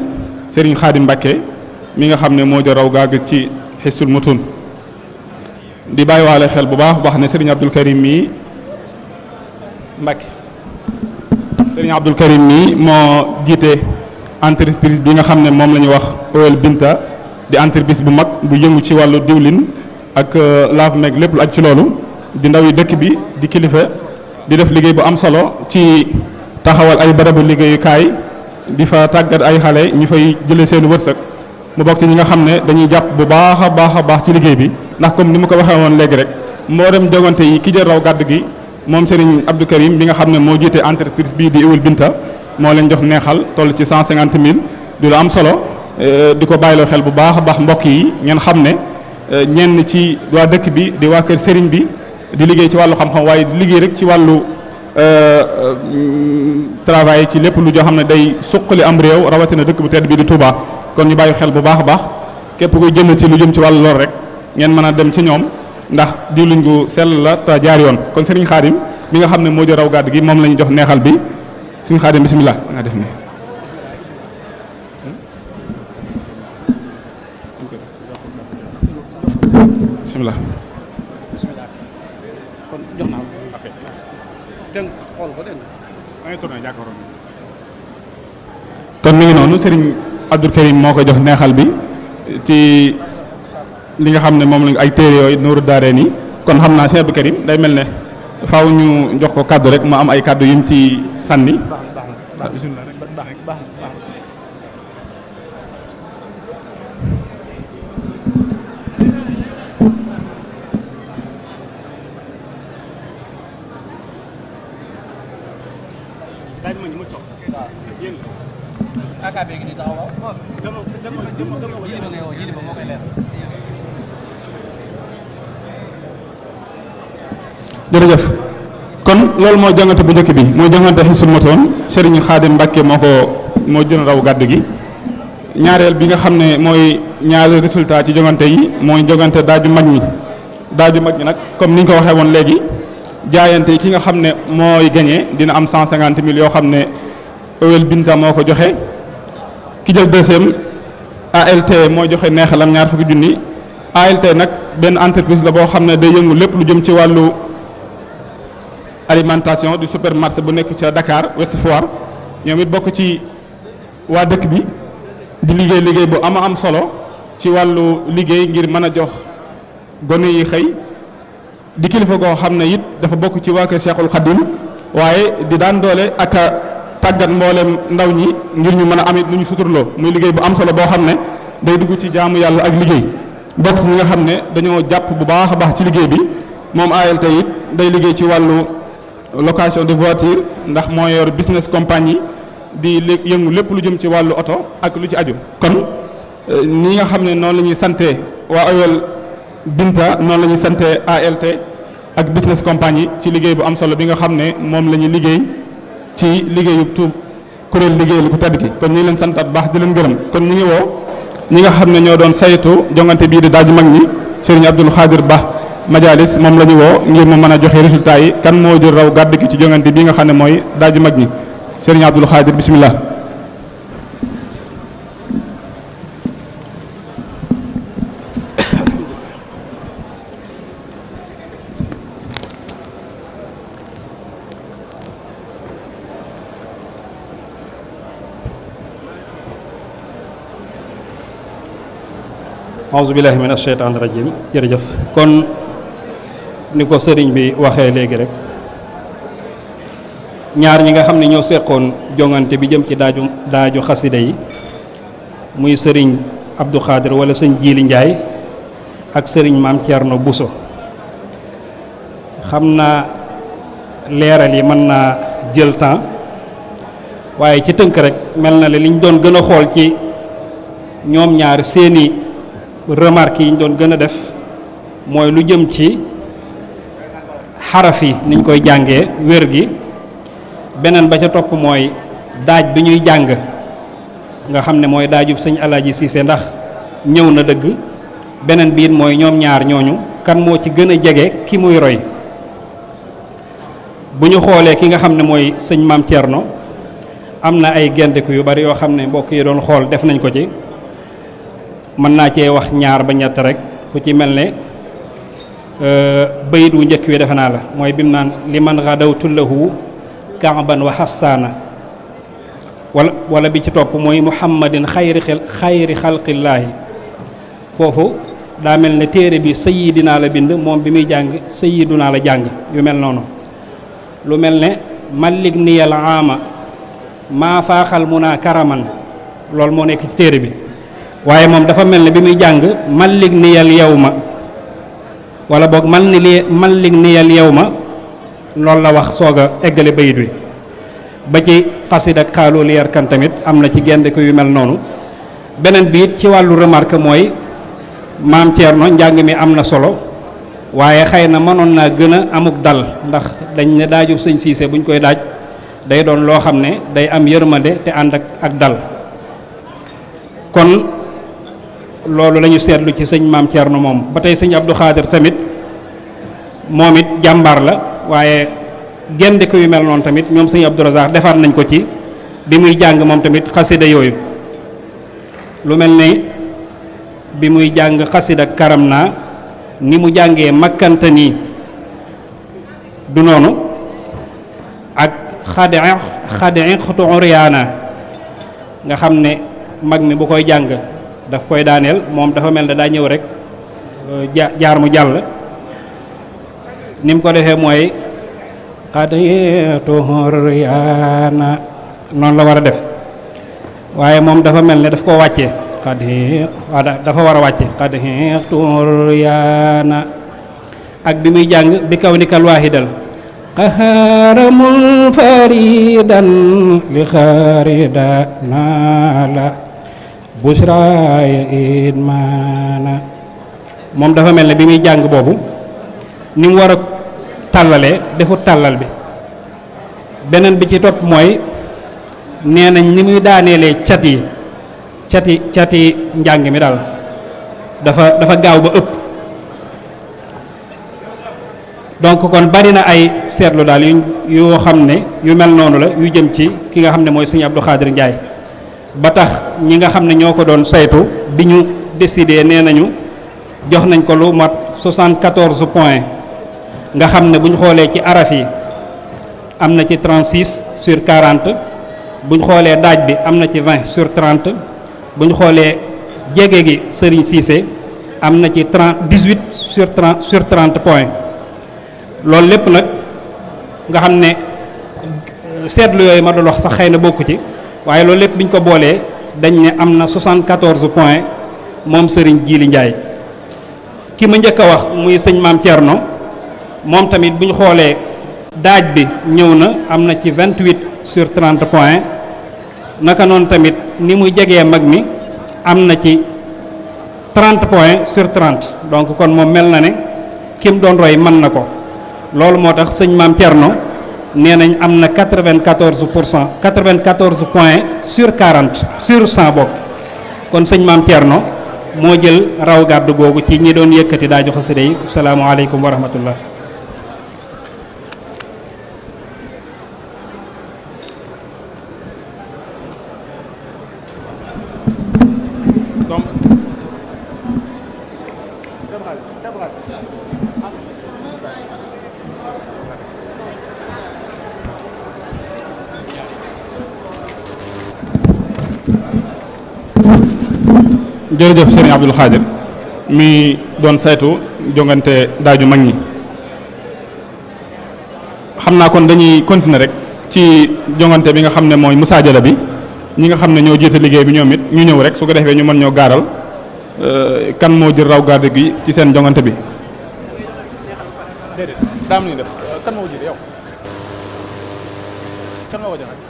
Serigne Khadim Mbacke mi nga xam ne moo jo raw gaag ci Hizbul Mutuun di bàyyiwaale xel bu baax ne Serigne Abdul Karim mii Mbacke Serigne Abdul Karim mii moo jiite entreprise bi nga xam ne moom la ñuy wax Oil Binta di entreprise bu mag bu yëngu ci wàllu diwlin ak lave-meg lépp lu aj ci loolu di ndaw yi dëkk bi di kilifa di def liggéey bu am solo ci taxawal ay barabu liggéeyukaay di fa tàggat ay xale ñu fay jëlee seen wërsëg mu bokk ci ñi nga xam ne dañuy jàpp bu baax a baax ci liggéey bi ndax comme ni ma ko waxee woon léegi rek moo dem jogante yi ki jël raw gàdd gi moom Serigne Abdou Karim bi nga xam ne moo jiite entreprise bii di Oil Binta moo leen jox neexal toll ci 150 000 di lu am solo di ko bàyyiloo xel bu baax a baax mbokk yi ngeen xam ne ñenn ci waa dëkk bi di waa kër Serigne bi di liggéey ci wàllu xam-xam waaye di liggéey rek ci wàllu travail ci lépp lu joo xam ne day suqali am réew rawatina dëkk bu tedd bi di Touba kon ñu bàyyi xel bu baax a baax képp koy jënd ci lu jëm ci wàllu lool rek ngeen mën a dem ci ñoom ndax diwlin gu sell la te jaar yoon kon Serigne Khadim mi nga xam ne moo jël raw gàdd gi moom la ñu jox neexal bi Serigne Khadim bisimilah nga def nii. bisimilah. kon mi ngi noonu Serigne Abdou Karim moo ko jox neexal bi ci li nga xam ne moom la ay téere yooyu Nuuru Daarayni kon xam naa Serigne Abdou Karim day mel ne faaw ñu jox ko kàddu rek ma am ay kàddu yum ci sànni. jërëjëf kon loolu mooy jongante bu njëkk bi mooy jongante Hizbul Matoon Serigne Khadim Mbacke moo jël raw gàddu gi. ñaareel bi nga xam ne mooy ñaari résultat ci jongante yi mooy jongante daaju mag ñi nag comme ni ñu ko waxee woon léegi jaayante yi ki nga xam ne mooy gagné dina am 150 000 yoo xam ne Ewel Binta moo ko joxe ki jël deuxième ALT mooy joxe neexalam ñaar fukki junni. ALT nag benn entreprise la boo xam ne day yëngu lépp lu jëm ci wàllu alimentation du supermarché bu nekk ca Dakar Ouest Foire ñoom it bokk ci waa dëkk bi di liggéey bu am solo ci wàllu liggéey ngir mën a jox gone yi xëy di kilifa goo xam ne it dafa bokk ci waa kër Cheikhul Khadim waaye di daan doole ak tàggat mboolem ndaw ñi ngir ñu mën a amit lu ñu suturloo muy liggéey bu am solo boo xam ne day dugg ci jaamu yàlla ak liggéey bokk ci ñi nga xam ne dañoo jàpp bu baax a baax ci liggéey bi moom ALT it day liggéey ci wàllu location de voiture ndax moo yor business compagnie di yëngu lépp lu jëm ci wàllu oto ak lu ci aju kon ñi nga xam ne noonu la ñuy sante waa Ewel Binta noonu la ñuy sante ALT ak business compagnie ci liggéey bu am solo bi nga xam ne moom la ñuy liggéey ci liggéeyu tuub kuréel liggéey lu ko tedd ki kon ñu ngi leen santaat baax di leen gërëm kon ñu ngi woo ñi nga xam ne ñoo doon saytu jongante bii di daaju mag ñi Serigne Abdoul Khadir Ba Majalis moom la ñu woo ngir mu mën a joxe résultat yi kan moo jël raw gàdd gi ci jongante bii nga xam ne mooy daaju mag ñi Serigne Abdoul Khadir bismillah. auzu billahi min asheytaan rajim jërëjëf kon ni ko sëriñ bi waxee léegi rek ñaar ñi nga xam ne ñoo seqoon jongante bi jëm ci daaju xasida yi muy sëriñ Abdou Khadir wala sëñ Jiili Njaay ak sëriñ Maam Thierno Bousso xam naa leeral yi mën naa jël temps waaye ci tënk rek mel na le liñ doon gën a xool ci ñoom ñaar seeni remarque yi ñu doon gën a def mooy lu jëm ci xaraf yi niñ koy jàngee wér gi beneen ba ca topp mooy daaj bi ñuy jàng nga xam ne mooy daajub sëñ Alaaji Siise ndax ñëw na dëgg beneen biit mooy ñoom ñaar ñooñu kan moo ci gën a jege ki muy roy bu ñu xoolee ki nga xam ne mooy sëñ Maam Thierno am na ay gendiku yu bari yoo xam ne mbokk yi doon xool def nañ ko ci mën naa cee wax ñaar ba ñett rek fu ci mel ne bayit wu njëkk wi defe naa la mooy bi mu naan li man xadawtu lahu kaaban wa xassaana wala bi ci topp mooy muhammadin xayri xalqillaahi foofu daa mel ne téere bi sayidinaa la bind moom bi muy jàng sayidunaa la jàng yu mel noonu lu mel ne malik niyal aama maa faaxal munaa karaman loolu moo nekk ci téere bi waaye moom dafa mel ne bi muy jàng malik niyal yawma wala boog malik niyal yawma loolu la wax soog a eggale bayit wi ba ci xasid ak xaaloo li yarkan tamit am na ci gende ko yu mel noonu beneen bi it ci wàllu remarque mooy Maam Thierno njàng mi am na solo waaye xëy na mënoon naa gën a amuk dal ndax dañ ne daajub sëñ Siise buñ koy daaj day doon loo xam ne day am yërmande te ànd ak dal kon loolu la ñu seetlu ci sëñ Maam Thierno moom ba tey sëñ Abdou Khadir tamit moom it jàmbaar la waaye gende ko yu mel noonu tamit ñoom sëñ Abdou Razak defaat nañ ko ci bi muy jàng moom tamit xasida yooyu lu mel ne bi muy jàng xasida karam naa ni mu jàngee makkanta nii du noonu ak xadi xutu uriyaana nga xam ne mag mi bu koy jàng daf koy daaneel moom dafa mel ne daa ñëw rek jaar mu jàll ni mu ko defee mooy xadi xutu uriyaana noonu la war a def waaye moom dafa mel ne daf koo wàccee dafa war a wàcce xadi xutu uriyaana ak bi muy jàng bi kaw nikal waahidal قهار منفردا لخاردا نالا بشراي إدمانا moom dafa mel ne bi muy jàng boobu ni mu war a tàllalee defut tàllal bi beneen bi ci topp mooy nee nañ ni muy daaneelee cati njàng mi daal dafa gaaw ba ëpp donc kon bari na ay seetlu daal yoo xam ne yu mel noonu la yu jëm ci ki nga xam ne mooy sëñ Abdou Khadir Ndiaye ba tax ñi nga xam ne ñoo ko doon saytu bi ñu décidé nee nañu jox nañ ko lu mat 74 points nga xam ne bu ñu xoolee ci araf yi am na ci 36 sur 40 bu ñu xoolee daaj bi am na ci 20 sur 30 bu ñu xoolee jege gi Serigne Cissé am na ci 18 sur 30 points loolu lépp nag nga xam ne seetlu yooyu ma doon wax sax xëy na bokku ci waaye loolu lépp bi ñu ko boolee dañ ne am na 74 points moom Serigne Djily Ndiaye ki ma njëkk a wax muy sëñ Maam Thierno moom tamit bu ñu xoolee daaj bi ñëw na am na ci 28 sur 30 points naka noonu tamit ni muy jegee mag mi am na ci 30 points sur 30 donc kon moom mel na ne ki mu doon roy mën na ko loolu moo tax sëñ Maam Thierno nee nañ am na 94 points sur 40 sur 100 bokk kon sëñ Maam Thierno moo jël raw gàddu googu ci ñi doon yëkkati daaju xasida yi salaamaaleykum wa rahmatullah jërëjëf Serigne Abdou Khadir mi doon saytu jongante daaju mag ñi xam naa kon dañuy continuer rek ci jongante bi nga xam ne mooy musaajala bi ñi nga xam ne ñoo jiite liggéey bi ñoom it ñu ñëw rek su ko defee ñu mën ñoo gaaral kan moo jël raw gàddu gi ci seen jongante bi. déedéet daam nañu def kan moo jiite yow kan moo ko joxe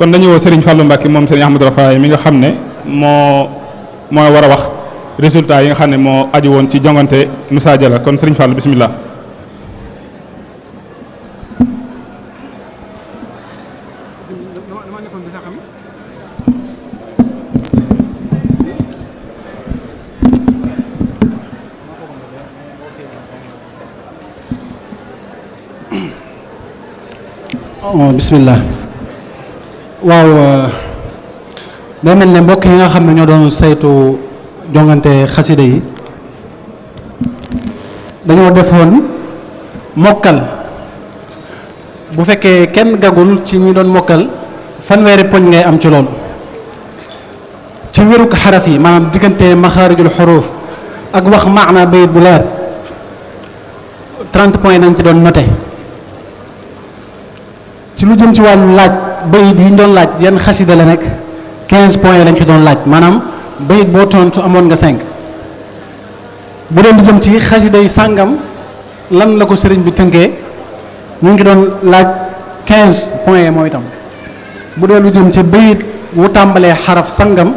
kon dañu woo Serigne Fallou Mbacke moom Serigne Ahmadou Rafaay mi nga xam ne moo war a wax résultat yi nga xam ne moo aju woon ci jongante musaajala kon Serigne Fallou bismillah. bismillah waaw day mel ne mbokk yi nga xam ne ñoo doon saytu jongante xasida yi dañoo defoon mokkal bu fekkee kenn gagul ci ñi doon mokkal fanweeri poñ ngay am ci loolu ci wéruk xaraf yi maanaam diggante maxaarijul xuruuf ak wax maana bayit bu leer 30 points nañ ci doon noté ci lu jëm ci wàllu laaj bayit yi ñu doon laaj yan xasida la nekk 15 points lañ ci doon laaj maanaam bayit boo tontu amoon nga 5 bu dee lu jëm ci xasida yi sàngam lan la ko sëriñ bi tënkee ñu ngi doon laaj 15 points mooy itam bu dee lu jëm ci bayit wu tàmbalee xaraf sàngam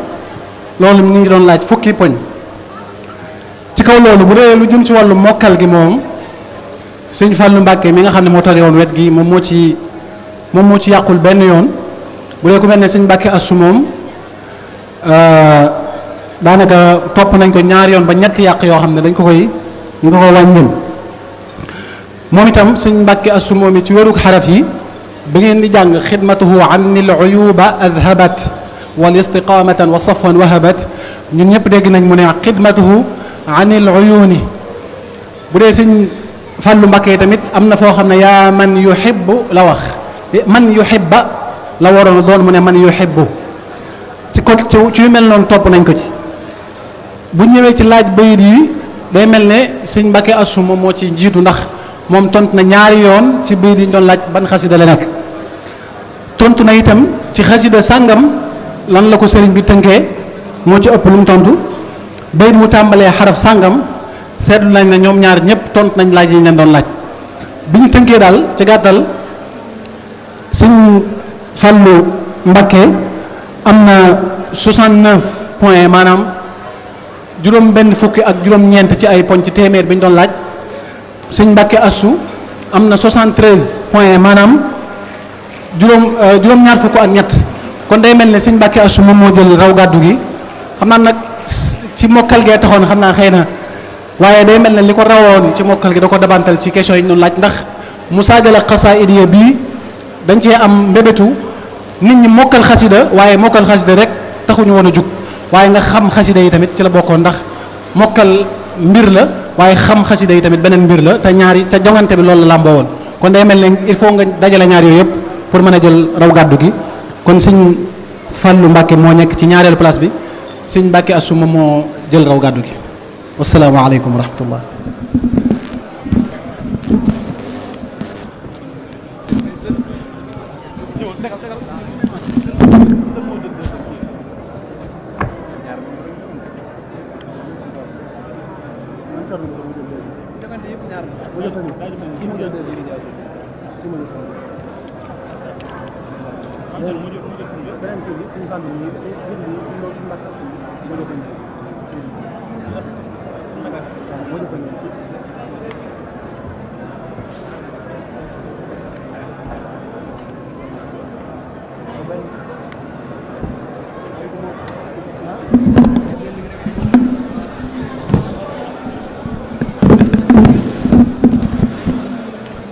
loolu ñu ngi doon laaj fukki poñ ci kaw loolu bu dee lu jëm ci wàllu mokkal gi moom sëñ Fallou Mbacke mi nga xam ne moo toogee woon wet gi moom moo ci yàqul benn yoon bu dee ku mel ne sëñ Mbacke assu moom daanaka topp nañ ko ñaari yoon ba ñetti yàq yoo xam ne dañ ko koy wàññil moom itam sëñ Mbacke assu moom it ci wérug xaraf yi ba ngeen di jàng xidmatuhu an il uyuba adhabat wal istiqamatan wa safwan wahabat ñun ñëpp dégg nañ mu ne xidmatuhu an il uyuni bu dee sëñ Fallou Mbacke tamit am na foo xam ne yaa man yuhibbu la wax man yuhibba la waroon a doon mu ne man yuhibbu ci yu mel noonu topp nañ ko ci bu ñëwee ci laaj bayit yi day mel ne sëñ Mbacke assu moom moo ci jiitu ndax moom tontu na ñaari yoon ci bayit yi ñu doon laaj ban xasida la nekk tontu na itam ci xasida sàngam lan la ko sëriñ bi tënkee moo ci ëpp lu mu tontu bayit mu tàmbalee xaraf sàngam seetlu nañ ne ñoom ñaar ñëpp tontu nañ laaj yi ñu leen doon laaj bi ñu tënkee daal ci gàttal sëñ Fallou Mbacké am na 69 points maanaam juróom benn fukki ak juróom-ñeent ci ay poñ ci téeméer bi ñu doon laaj sëñ Mbacké Assou am na 73 points maanaam juróom-ñaar fukk ak ñett kon day mel ne sëñ Mbacké Assou moom moo jël raw gàddu gi xam naa nag ci mokkal gee taxoon xam naa xëy na waaye day mel ne li ko rawoon ci mokkal gi da ko dabantal ci question yi ñu doon laaj ndax musaajala xasaidiya bii dañ cee am mbébétu nit ñi mokkal xasida waaye mokkal xasida rek taxuñu woon a jug waaye nga xam xasida yi tamit ci la bokkoon ndax mokkal mbir la waaye xam xasida yi tamit beneen mbir la te ñaari te jongante bi loolu la làmboo woon kon day mel ne il faut nga dajale ñaar yooyu yëpp pour mën a jël raw gàddu gi kon sëñ Fallou Mbacké moo nekk ci ñaareelu place bi sëñ Mbacké Assou moom moo jël raw gàddu gi wasalaamaaleykum wa rahmatullah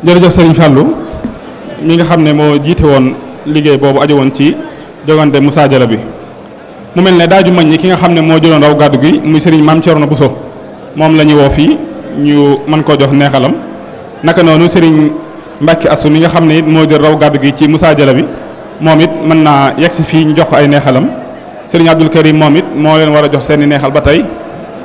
jërëjëf Serigne Fallou mi nga xam ne moo jiite woon liggéey boobu aju woon ci jogante musaajala bi mu mel ne daaju mañ ñi ki nga xam ne moo jëloon raw gàddu gi muy Serigne Mame Thierno Bousso moom la ñu woo fii ñu mën koo jox neexalam naka noonu Serigne Mbacké Assou mi nga xam ne it moo jël raw gàddu gi ci musaajala bi moom it mën naa yegsi fii ñu jox ko ay neexalam Serigne Abdoul Karim moom it moo leen war a jox seeni neexal ba tey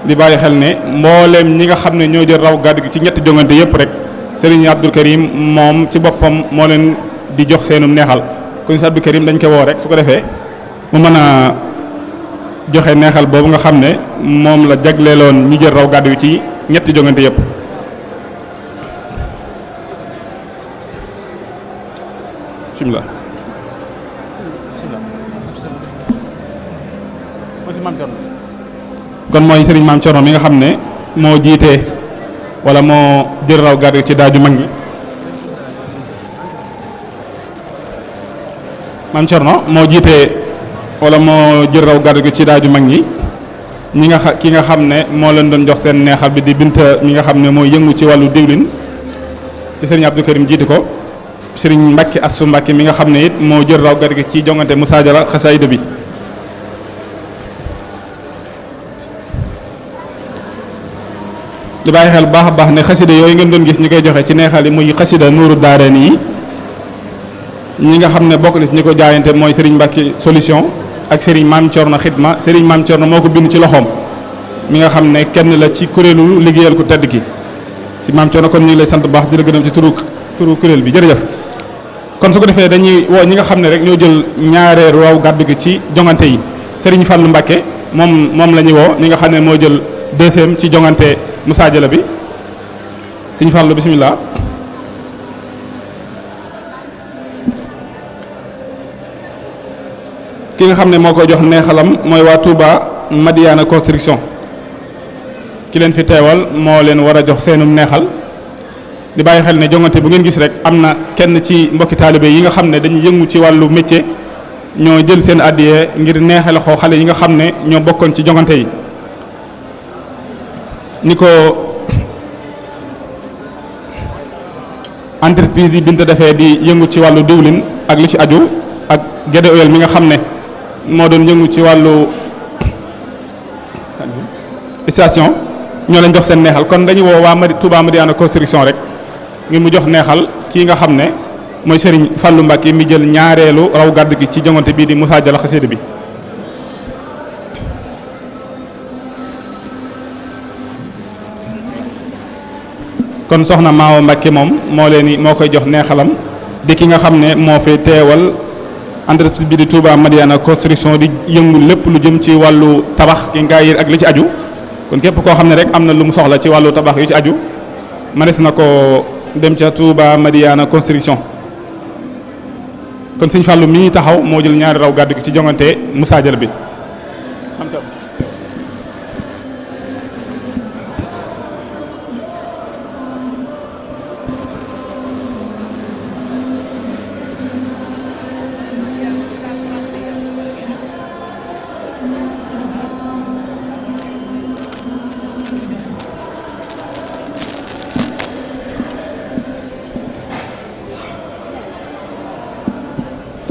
di bàyyi xel ne mbooleem ñi nga xam ne ñoo jël raw gàddu gi ci ñetti jongante yëpp rek Serigne Abdoul Karim moom ci boppam moo leen di jox seenum neexal kon si Abdoul Karim dañ ko woo rek su ko defee mu mën a joxe neexal boobu nga xam ne moom la jagleeloon ñi jël raw gàddu gi ci ñetti jongante yëpp. bismillah. kon mooy Serigne Mame Thierno mi nga xam ne moo jiite wala moo jël raw gàddu ci daaju mag ñi Mame Thierno moo jiite wala moo jël raw gàddu gi ci daaju mag ñi ñi nga ki nga xam ne moo leen doon jox seen neexal bi di Binta mi nga xam ne mooy yëngu ci wàllu diwlin ci Serigne Abdou Karim jiite ko Serigne Mbacké Assou Mbacké mi nga xam ne it moo jël raw gàddu gi ci jongante musaajala xasaayida bi di bàyyi xel baax a baax ne xasida yooyu ngeen doon gis ñu koy joxe ci neexal yi muy xasida nuuru daareen yi ñi nga xam ne bokk na ci ñi ko jaayante mooy Serigne Mbacké solution ak Serigne Mame Thierno xidma Serigne Mame Thierno moo ko bind ci loxoom mi nga xam ne kenn la ci kuréelu liggéeyal ku tedd ki ci Mame Thierno kon ñu ngi lay sant baax di la gërëm ci turu kuréel bi jërëjëf. kon su ko defee dañuy woo ñi nga xam ne rek ñoo jël ñaareelu raw gàddu gi ci jongante yi Serigne Fallou Mbacké moom la ñuy woo ñi nga xam ne moo jël deuxième ci jongante musaajala bi Serigne Fallou bismillah. ki nga xam ne moo koy jox neexalam mooy waa Touba Madiana construction ki leen fi teewal moo leen war a jox seenum neexal di bàyyi xel ne jongante bu ngeen gis rek am na kenn ci mbokki taalibe yi nga xam ne dañuy yëngu ci wàllu métier ñoo jël seen addiye ngir neexal xoo xale yi nga xam ne ñoo bokkoon ci jongante yi ni ko entreprise yi bint defee di yëngu ci wàllu diwlin ak lu ci aju ak Guédé Oil mi nga xam ne moo doon yëngu ci wàllu station ñoo leen jox seen neexal kon dañuy woo waa Touba Madiana construction rek ngir mu jox neexal kii nga xam ne mooy Serigne Fallou Mbacké mi jël ñaareelu raw gàddu gi ci jongante bii di musaajala xasida bi kon soxna Maawa Mbacké moom moo koy jox neexalam di ki nga xam ne moo fi teewal entreprise bi di Touba Madiana construction di yëngu lépp lu jëm ci wàllu tabax ki ngaayir ak li ci aju kon képp koo xam ne rek am na lu mu soxla ci wàllu tabax yu ci aju manes na ko dem ca Touba Madiana construction. kon sëñ Fallou mii taxaw moo jël ñaari raw gàddu gi ci jongante musaajal bi.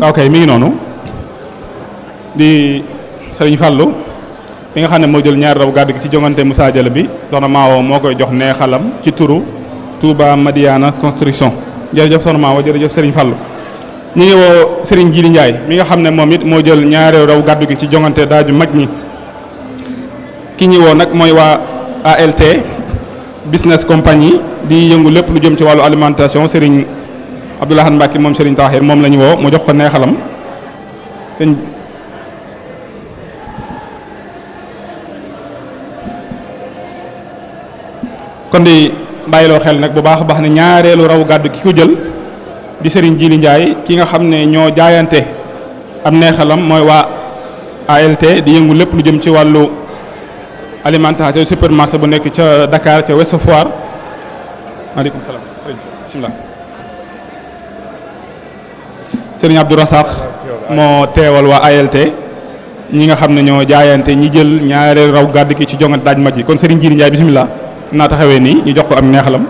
ok mi ngi noonu di sëriñ Fallou bi nga xam ne moo jël ñaari raw gàddu gi ci jongante Moussa Diallo bi soxna Maawo moo koy jox neexalam ci turu Touba Madiana construction jërëjëf soxna Maawo jërëjëf sëriñ Fallou. ñu ngi woo sëriñ Jili Ndiaye mi nga xam ne moom it moo jël ñaari raw gàddu gi ci jongante daaju mag ñi ki ñi woo nag mooy waa ALT business compagnie di yëngu lépp lu jëm ci wàllu alimentation sëriñ Abdoulaye Mbacke moom Serigne Tahir moom la ñu woo mu jox ko neexalam sëñ kon di bàyyiloo xel nag bu baax a baax ne ñaareelu raw gàddu ki ko jël di Serigne Jili Ndiaye ki nga xam ne ñoo jaayante am neexalam mooy waa ALT di yëngu lépp lu jëm ci wàllu alimentation supermarché bu nekk ca Dakar ca Ouest Foire. maaleykum salaam bismillah. Sëriñ Abdou Rassakh moo teewal waa ALT ñi nga xam ne ñoo jaayante ñi jël ñaari raw gàdd ki ci jongante daaj maj yi kon Sëriñ Jili Ndiaye bisimilah naa taxawee nii ñu jox ko am neexalam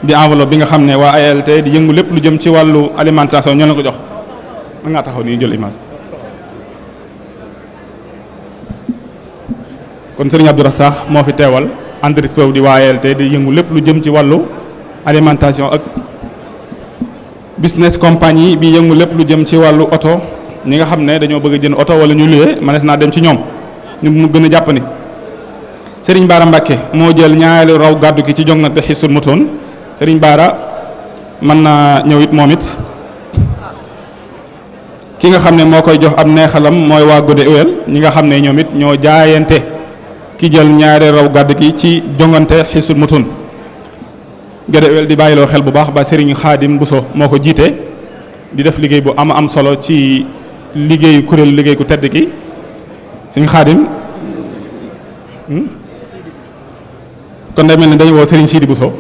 di enveloppe bi nga xam ne waa ALT di yëngu lépp lu jëm ci wàllu alimentation ñoo la ko jox mën ngaa taxaw nii jël image kon Sëriñ Abdou Rassakh moo fi teewal entreprise di waa ALT di yëngu lépp lu jëm ci wàllu alimentation ak business compagnie bi yëngu lépp lu jëm ci wàllu oto ñi nga xam ne dañoo bëgg a jënd oto wala ñu luye mënees naa dem ci ñoom ñu mu gën a jàpp ni Serigne Bara Mbacke moo jël ñaari raw gàddu ki ci jongante Hizbut Moutoune Serigne Bara mën naa ñëw it moom it ki nga xam ne moo koy jox ab neexalam mooy waa Godé Ewel ñi nga xam ne ñoom it ñoo jaayante ki jël ñaari raw gàddu ki ci jongante Hizbut Moutoune Godé Ewel di bàyyiloo xel bu baax ba Serigne Khadim Bousso moo ko jiite di def liggéey bu am solo ci liggéeyu kuréelu liggéey ku tedd ki Serigne Khadim kon day mel ne dañu woo Serigne Sidi Bousso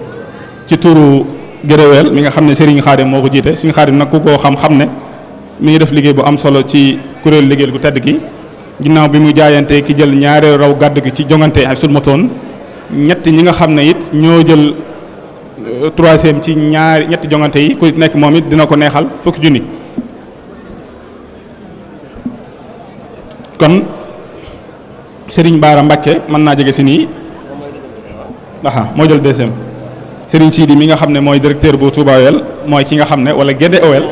ci turu Godé Ewel mi nga xam ne Serigne Khadim moo ko jiite Serigne Khadim nag ku ko xam ne mi ngi def liggéey bu am solo ci kuréelu liggéey ku tedd ki ginnaaw bi mu jaayante ki jël ñaari raw gàddu gi ci jongante Hizbut Moutoune ñett ñi nga xam ne it ñoo jël troisième ci ñetti jongante yi ku nekk moom it dina ko neexal fukki junni kon Serigne Bara Mbacke mën naa jege si nii moo jël deuxième Serigne Sidi mi nga xam ne mooy directeur bu Touba Ewel mooy ki nga xam ne wala Godé Ewel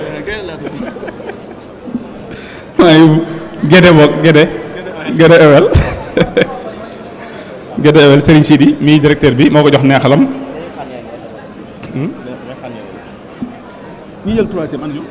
Godé Ewel Godé Ewel Serigne Sidi mi directeur bi moo ko jox neexalam ñi jël troisième an ñu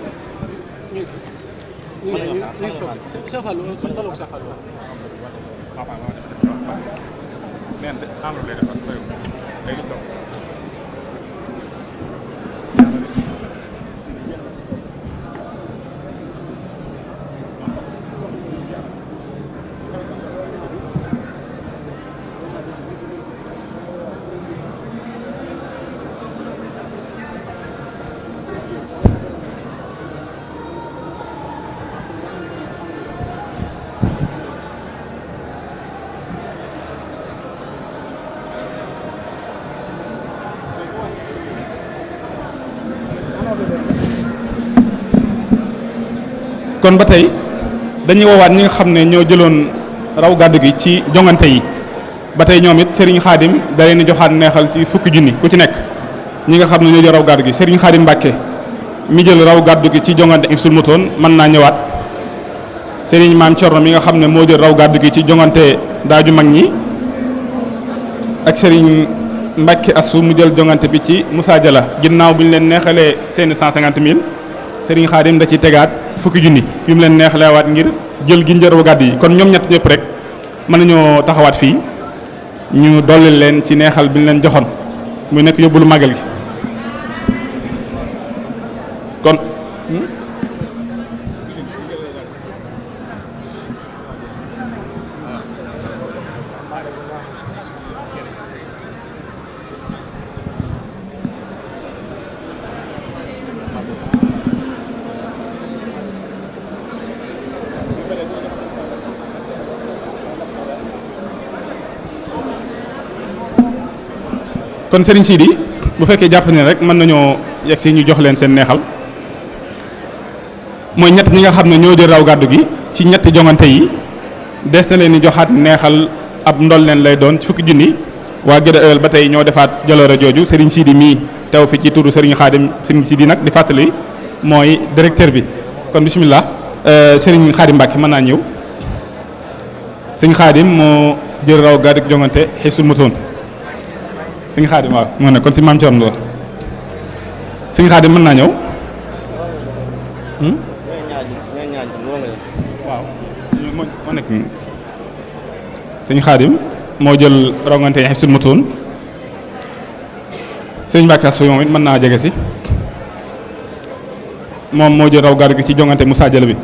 kon ba tey dañuy woowaat ñi nga xam ne ñoo jëloon raw gàddu gi ci jongante yi ba tey ñoom it Serigne Khadim da leen di joxaat neexal ci fukki junni ku ci nekk ñi nga xam ne ñoo jël raw gàddu gi Serigne Khadim Mbacke mi jël raw gàddu gi ci jongante Hizbut Moutoune mën naa ñëwaat Serigne Maam Thierno mi nga xam ne moo jël raw gàddu gi ci jongante daaju mag ñi ak Serigne Mbacke Assou mu jël jongante bi ci Moussa Diala ginnaaw bi ñu leen neexalee seeni 150 000 Serigne Khadim da ci tegaat fukki junni yu mu leen neexalewaat ngir jël gi njëraw gàddu yi kon ñoom ñett ñëpp rek mën nañoo taxawaat fii ñu dolli leen ci neexal bi ñu leen joxoon muy nekk yóbbulu màggal gi kon kon Serigne Sidi bu fekkee jàpp ne rek mën nañoo yegg si ñu jox leen seen neexal mooy ñett ñi nga xam ne ñoo jël raw gàddu gi ci ñetti jongante yi des na leen ni joxaat neexal ab ndol leen lay doon ci fukki junni waa Guédé Ewel ba tey ñoo defaat jaloore jooju Serigne Sidi mii teew fi ci turu Serigne Khadim Serigne Sidi nag di fàttali mooy directeur bi kon bismillah Serigne Khadim Mbacke mën naa ñëw Serigne Khadim moo jël raw gàddu gi jongante Hifzul Mutuun Sëñ Xaadim waaw moo ne kon si maam Thierno la Sëñ Xaadim mën naa ñëw waaw moo nekk Sëñ Xaadim moo jël rawngante Hifzul Mutuun Sëñ Mbàkke Astu moom it mën naa jege si moom moo jël raw gàddu gi ci jongante Moussa Jalla bi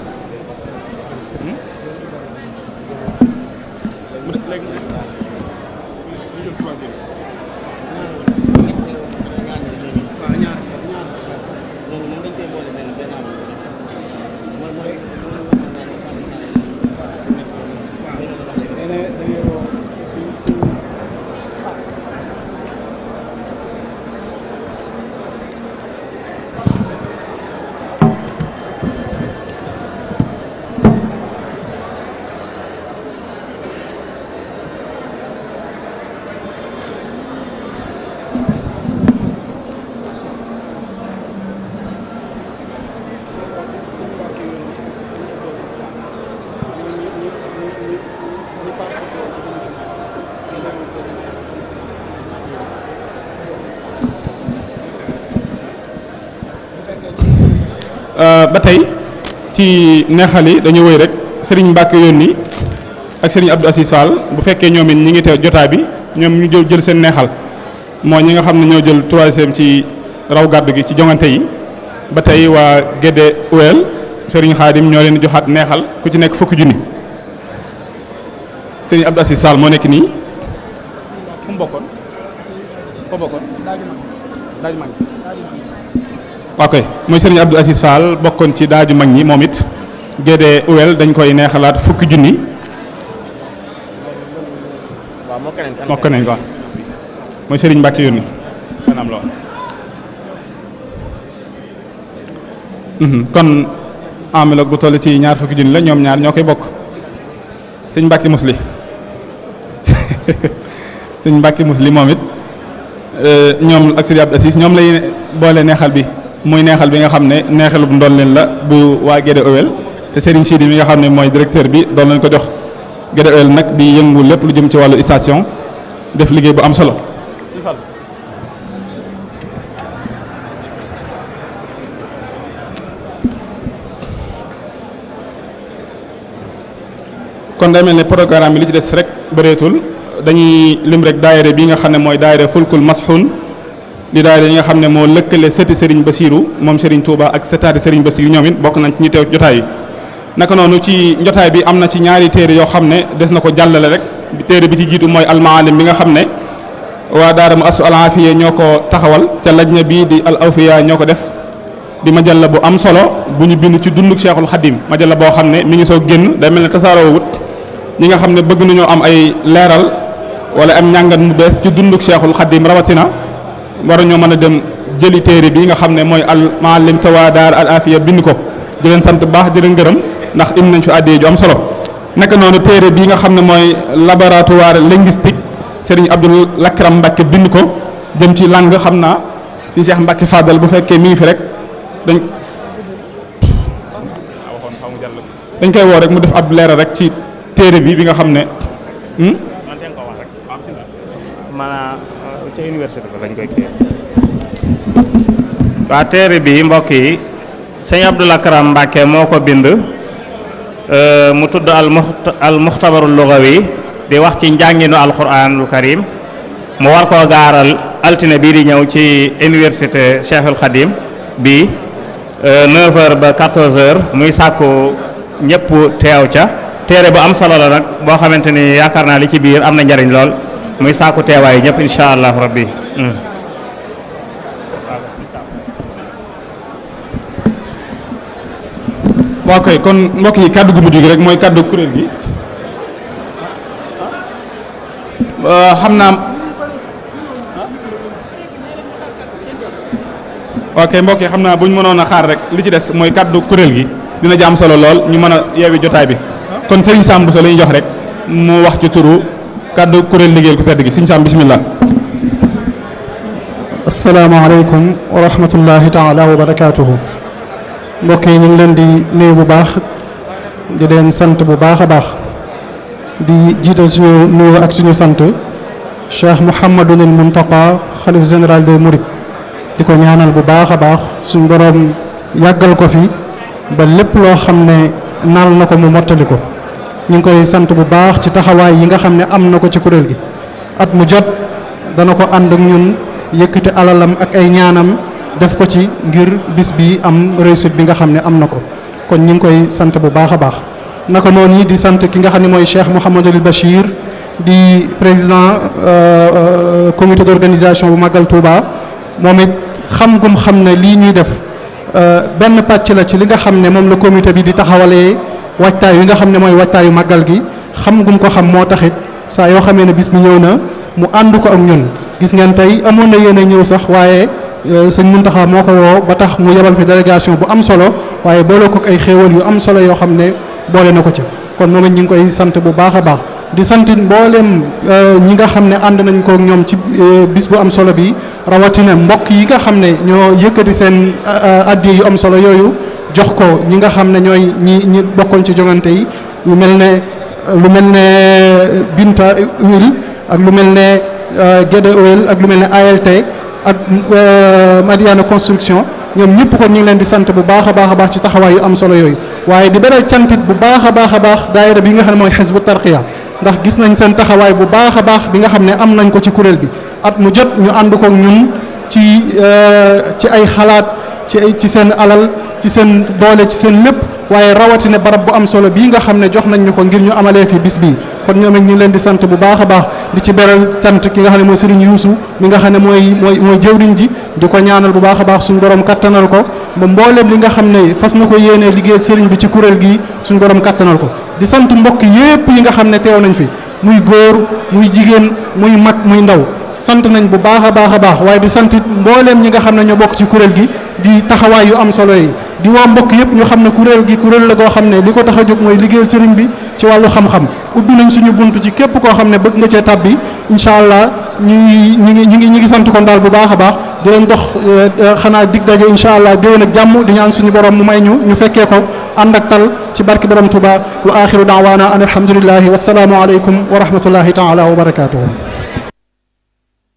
ba tey ci neexal yi dañu wëy rek Serigne Mbacke yónni ak Serigne Abdou Assis Fall bu fekkee ñoom it ñi ngi teew jotaay bi ñoom ñu jël seen neexal moo ñi nga xam ne ñoo jël troisième ci raw gàddu gi ci jongante yi ba tey waa Guédé Ewel Serigne Khadim ñoo leen joxaat neexal ku ci nekk fukki junni Serigne Abdou Assis Fall moo nekk nii fu mu bokkoon daaju mag ok mooy Serigne Abdou Assis Fall bokkoon ci daaju mag ñi moom it Guédé Ewel dañ koy neexalaat fukki junni mokk nañ ko mooy Serigne Mbacke yónni kanam lool kon enveloppe bu toll ci ñaar fukki junni la ñoom ñaar ñoo koy bokk sëñ Mbacke Musli sëñ Mbacke Musli moom it ñoom ak Serigne Abdou Assis ñoom lay boole neexal bi muy neexal bi nga xam ne neexalu bu ndoon leen la bu waa Guédé Ewel te Serigne Sidi mi nga xam ne mooy directeur bi doon lañ ko jox Guédé Ewel nag di yëngu lépp lu jëm ci wàllu station def liggéey bu am solo. kon day mel ne programme bi li ci des rek bëreetul dañuy lim rek daayira bi nga xam ne mooy daayira fulkul masxun di daayira yi nga xam ne moo lëkkale sëti Serigne Bassirou moom Serigne Touba ak sëtaati Serigne Bassirou ñoom it bokk nañ ci ñi teew jotaay yi naka noonu ci jotaay bi am na ci ñaari téere yoo xam ne des na ko jàllale rek téere bi ci jiitu mooy almaalim bi nga xam ne waa daara mu asu al afiya ñoo ko taxawal ca lajna bii di al awfiya ñoo ko def di majalla bu am solo bu ñu bind ci dunduk Cheikhul Khadim majalla boo xam ne mi ngi soo génn day mel ne tasaaroo wut ñi nga xam ne bëgg nañoo am ay leeral wala am njàngat mu bees ci dunduk Cheikhul Khadim rawatina war ñoo mën a dem jëli téere bi nga xam ne mooy al maalim te waa daara al afiya bind ko di leen sant baax di leen gërëm ndax im nañ fi àddee ju am solo naka noonu téere bi nga xam ne mooy laboratoire linguistique Serigne Abdou Lakram Mbacke bind ko jëm ci langue xam naa ci Cheikh Mbacke Fadal bu fekkee mi ngi fi rek dañ koy woo rek mu def ab leeral rek ci téere bi nga xam ne ca université ba lañ koy kii waa téere bi mbokk yi sëñ Abdou Lakram Mbacke moo ko bind mu tudd al muxtabaru lugawi di wax ci njànginu alquranul karim mu war koo gaaral altine bii di ñëw ci université Cheikhul Khadim bi 9h ba 14h muy sàkku ñëpp teew ca téere bu am solo la nag boo xamante ni yaakaar naa li ci biir am na njariñ lool muy sàkku teewaay ñëpp incha allah rabbi. waaw kay kon mbokk yi kàddu gu mujj gi rek mooy kàddu kuréel gi xam naa ok mbokk yi xam naa bu ñu mënoon a xaar rek li ci des mooy kàddu kuréel gi dina jaam solo lool ñu mën a yeewi jotaay bi kon Serigne Sam Bousso la ñuy jox rek mu wax ci turu kàddu kuréel liggéeyal ku tedd gi Serigne Sam bismillah. asalaamaaleykum wa rahmatullahi taala wa barakaatuhu. mbokk yi ñu ngi leen di nuyu bu baax di leen sant bu baax a baax di jiital suñu nuyu ak suñu sant Cheikh Mouhamadul Muntaqa xalif général des Mourides di ko ñaanal bu baax a baax suñu borom yàggal ko fi ba lépp loo xam ne naal na ko mu mottali ko ñu ngi koy sant bu baax ci taxawaay yi nga xam ne am na ko ci kuréel gi at mu jot dana ko ànd ak ñun yëkkati alalam ak ay ñaanam def ko ci ngir bis bi am réussite bi nga xam ne am na ko kon ñu ngi koy sant bu baax a baax naka noonu yi di sant ki nga xam ne mooy Cheikh Mouhamadul Bachir di président comité d'organisation bu Magal Touba moom it xam gum xam ne lii ñuy def benn pàcc la ci li nga xam ne moom la comité bi di taxawalee waajtaay yi nga xam ne mooy waajtaayu màggal gi xam gum ko xam moo taxit saa yoo xamee ne bis bi ñëw na mu ànd ko ak ñun gis ngeen tey amoon na yéen a ñëw sax waaye sëñ Muntaxa moo ko woo ba tax mu yebal fi délégation bu am solo waaye boole ko ay xéewal yu am solo yoo xam ne boole na ko ci kon moom it ñu ngi koy sant bu baax a baax di sant mboolem ñi nga xam ne ànd nañ ko ñoom ci bis bu am solo bi rawatina mbokk yi nga xam ne ñoo yëkkati seen addi yu am solo yooyu jox ko ñi nga xam ne ñooy ñi bokkoon ci jongante yi lu mel ne Binta Wil ak lu mel ne Gédé Oil ak lu mel ne ALT ak Madiana construction ñoom ñëpp kon ñu ngi leen di sant bu baax a baax a baax ci taxawaay yu am solo yooyu waaye di beral cantit bu baax a baax a baax daayira bi nga xam ne mooy Hizbut Tarqiyyah ndax gis nañ seen taxawaay bu baax a baax bi nga xam ne am nañ ko ci kuréel bi at mu jot ñu ànd ko ñun ci ay xalaat ci seen alal ci seen doole ci seen lépp waaye rawatina barab bu am solo bii nga xam ne jox nañ ñu ko ngir ñu amalee fi bis bii kon ñoom it ñu leen di sant bu baax a baax di ci beral cant ki nga xam ne mooy Serigne Youssou mi nga xam ne mooy jëwriñ ji di ko ñaanal bu baax a baax suñu borom kattanal ko ba mbooleem li nga xam ne fas na ko yéenee liggéeyal Serigne bi ci kuréel gi suñu borom kattanal ko di sant mbokk yépp yi nga xam ne teew nañ fi muy góor muy jigéen muy mag muy ndaw sant nañ bu baax a baax a baax waaye di sant mbooleem ñi nga xam ne ñoo bokk ci kuréel gi di taxawaay yu am solo yi di woo mbokk yëpp ñu xam ne kuréel gi kuréel la goo xam ne li ko tax a jóg mooy liggéeyal sëriñ bi ci wàllu xam-xam ubbi nañ suñu bunt ci képp koo xam ne bëgg nga cee tàbbi incha allah ñi ngi sant kon daal bu baax a baax di leen dox xanaa dig daje incha allah déwén ak jàmm di ñaan suñu borom mu may ñu fekkee ko ànd ak tal ci barki borom Tuuba wa axiru daawaana an alhamdulillahi wasalaamu aleykum wa rahmatullahi taala wa barakatuhu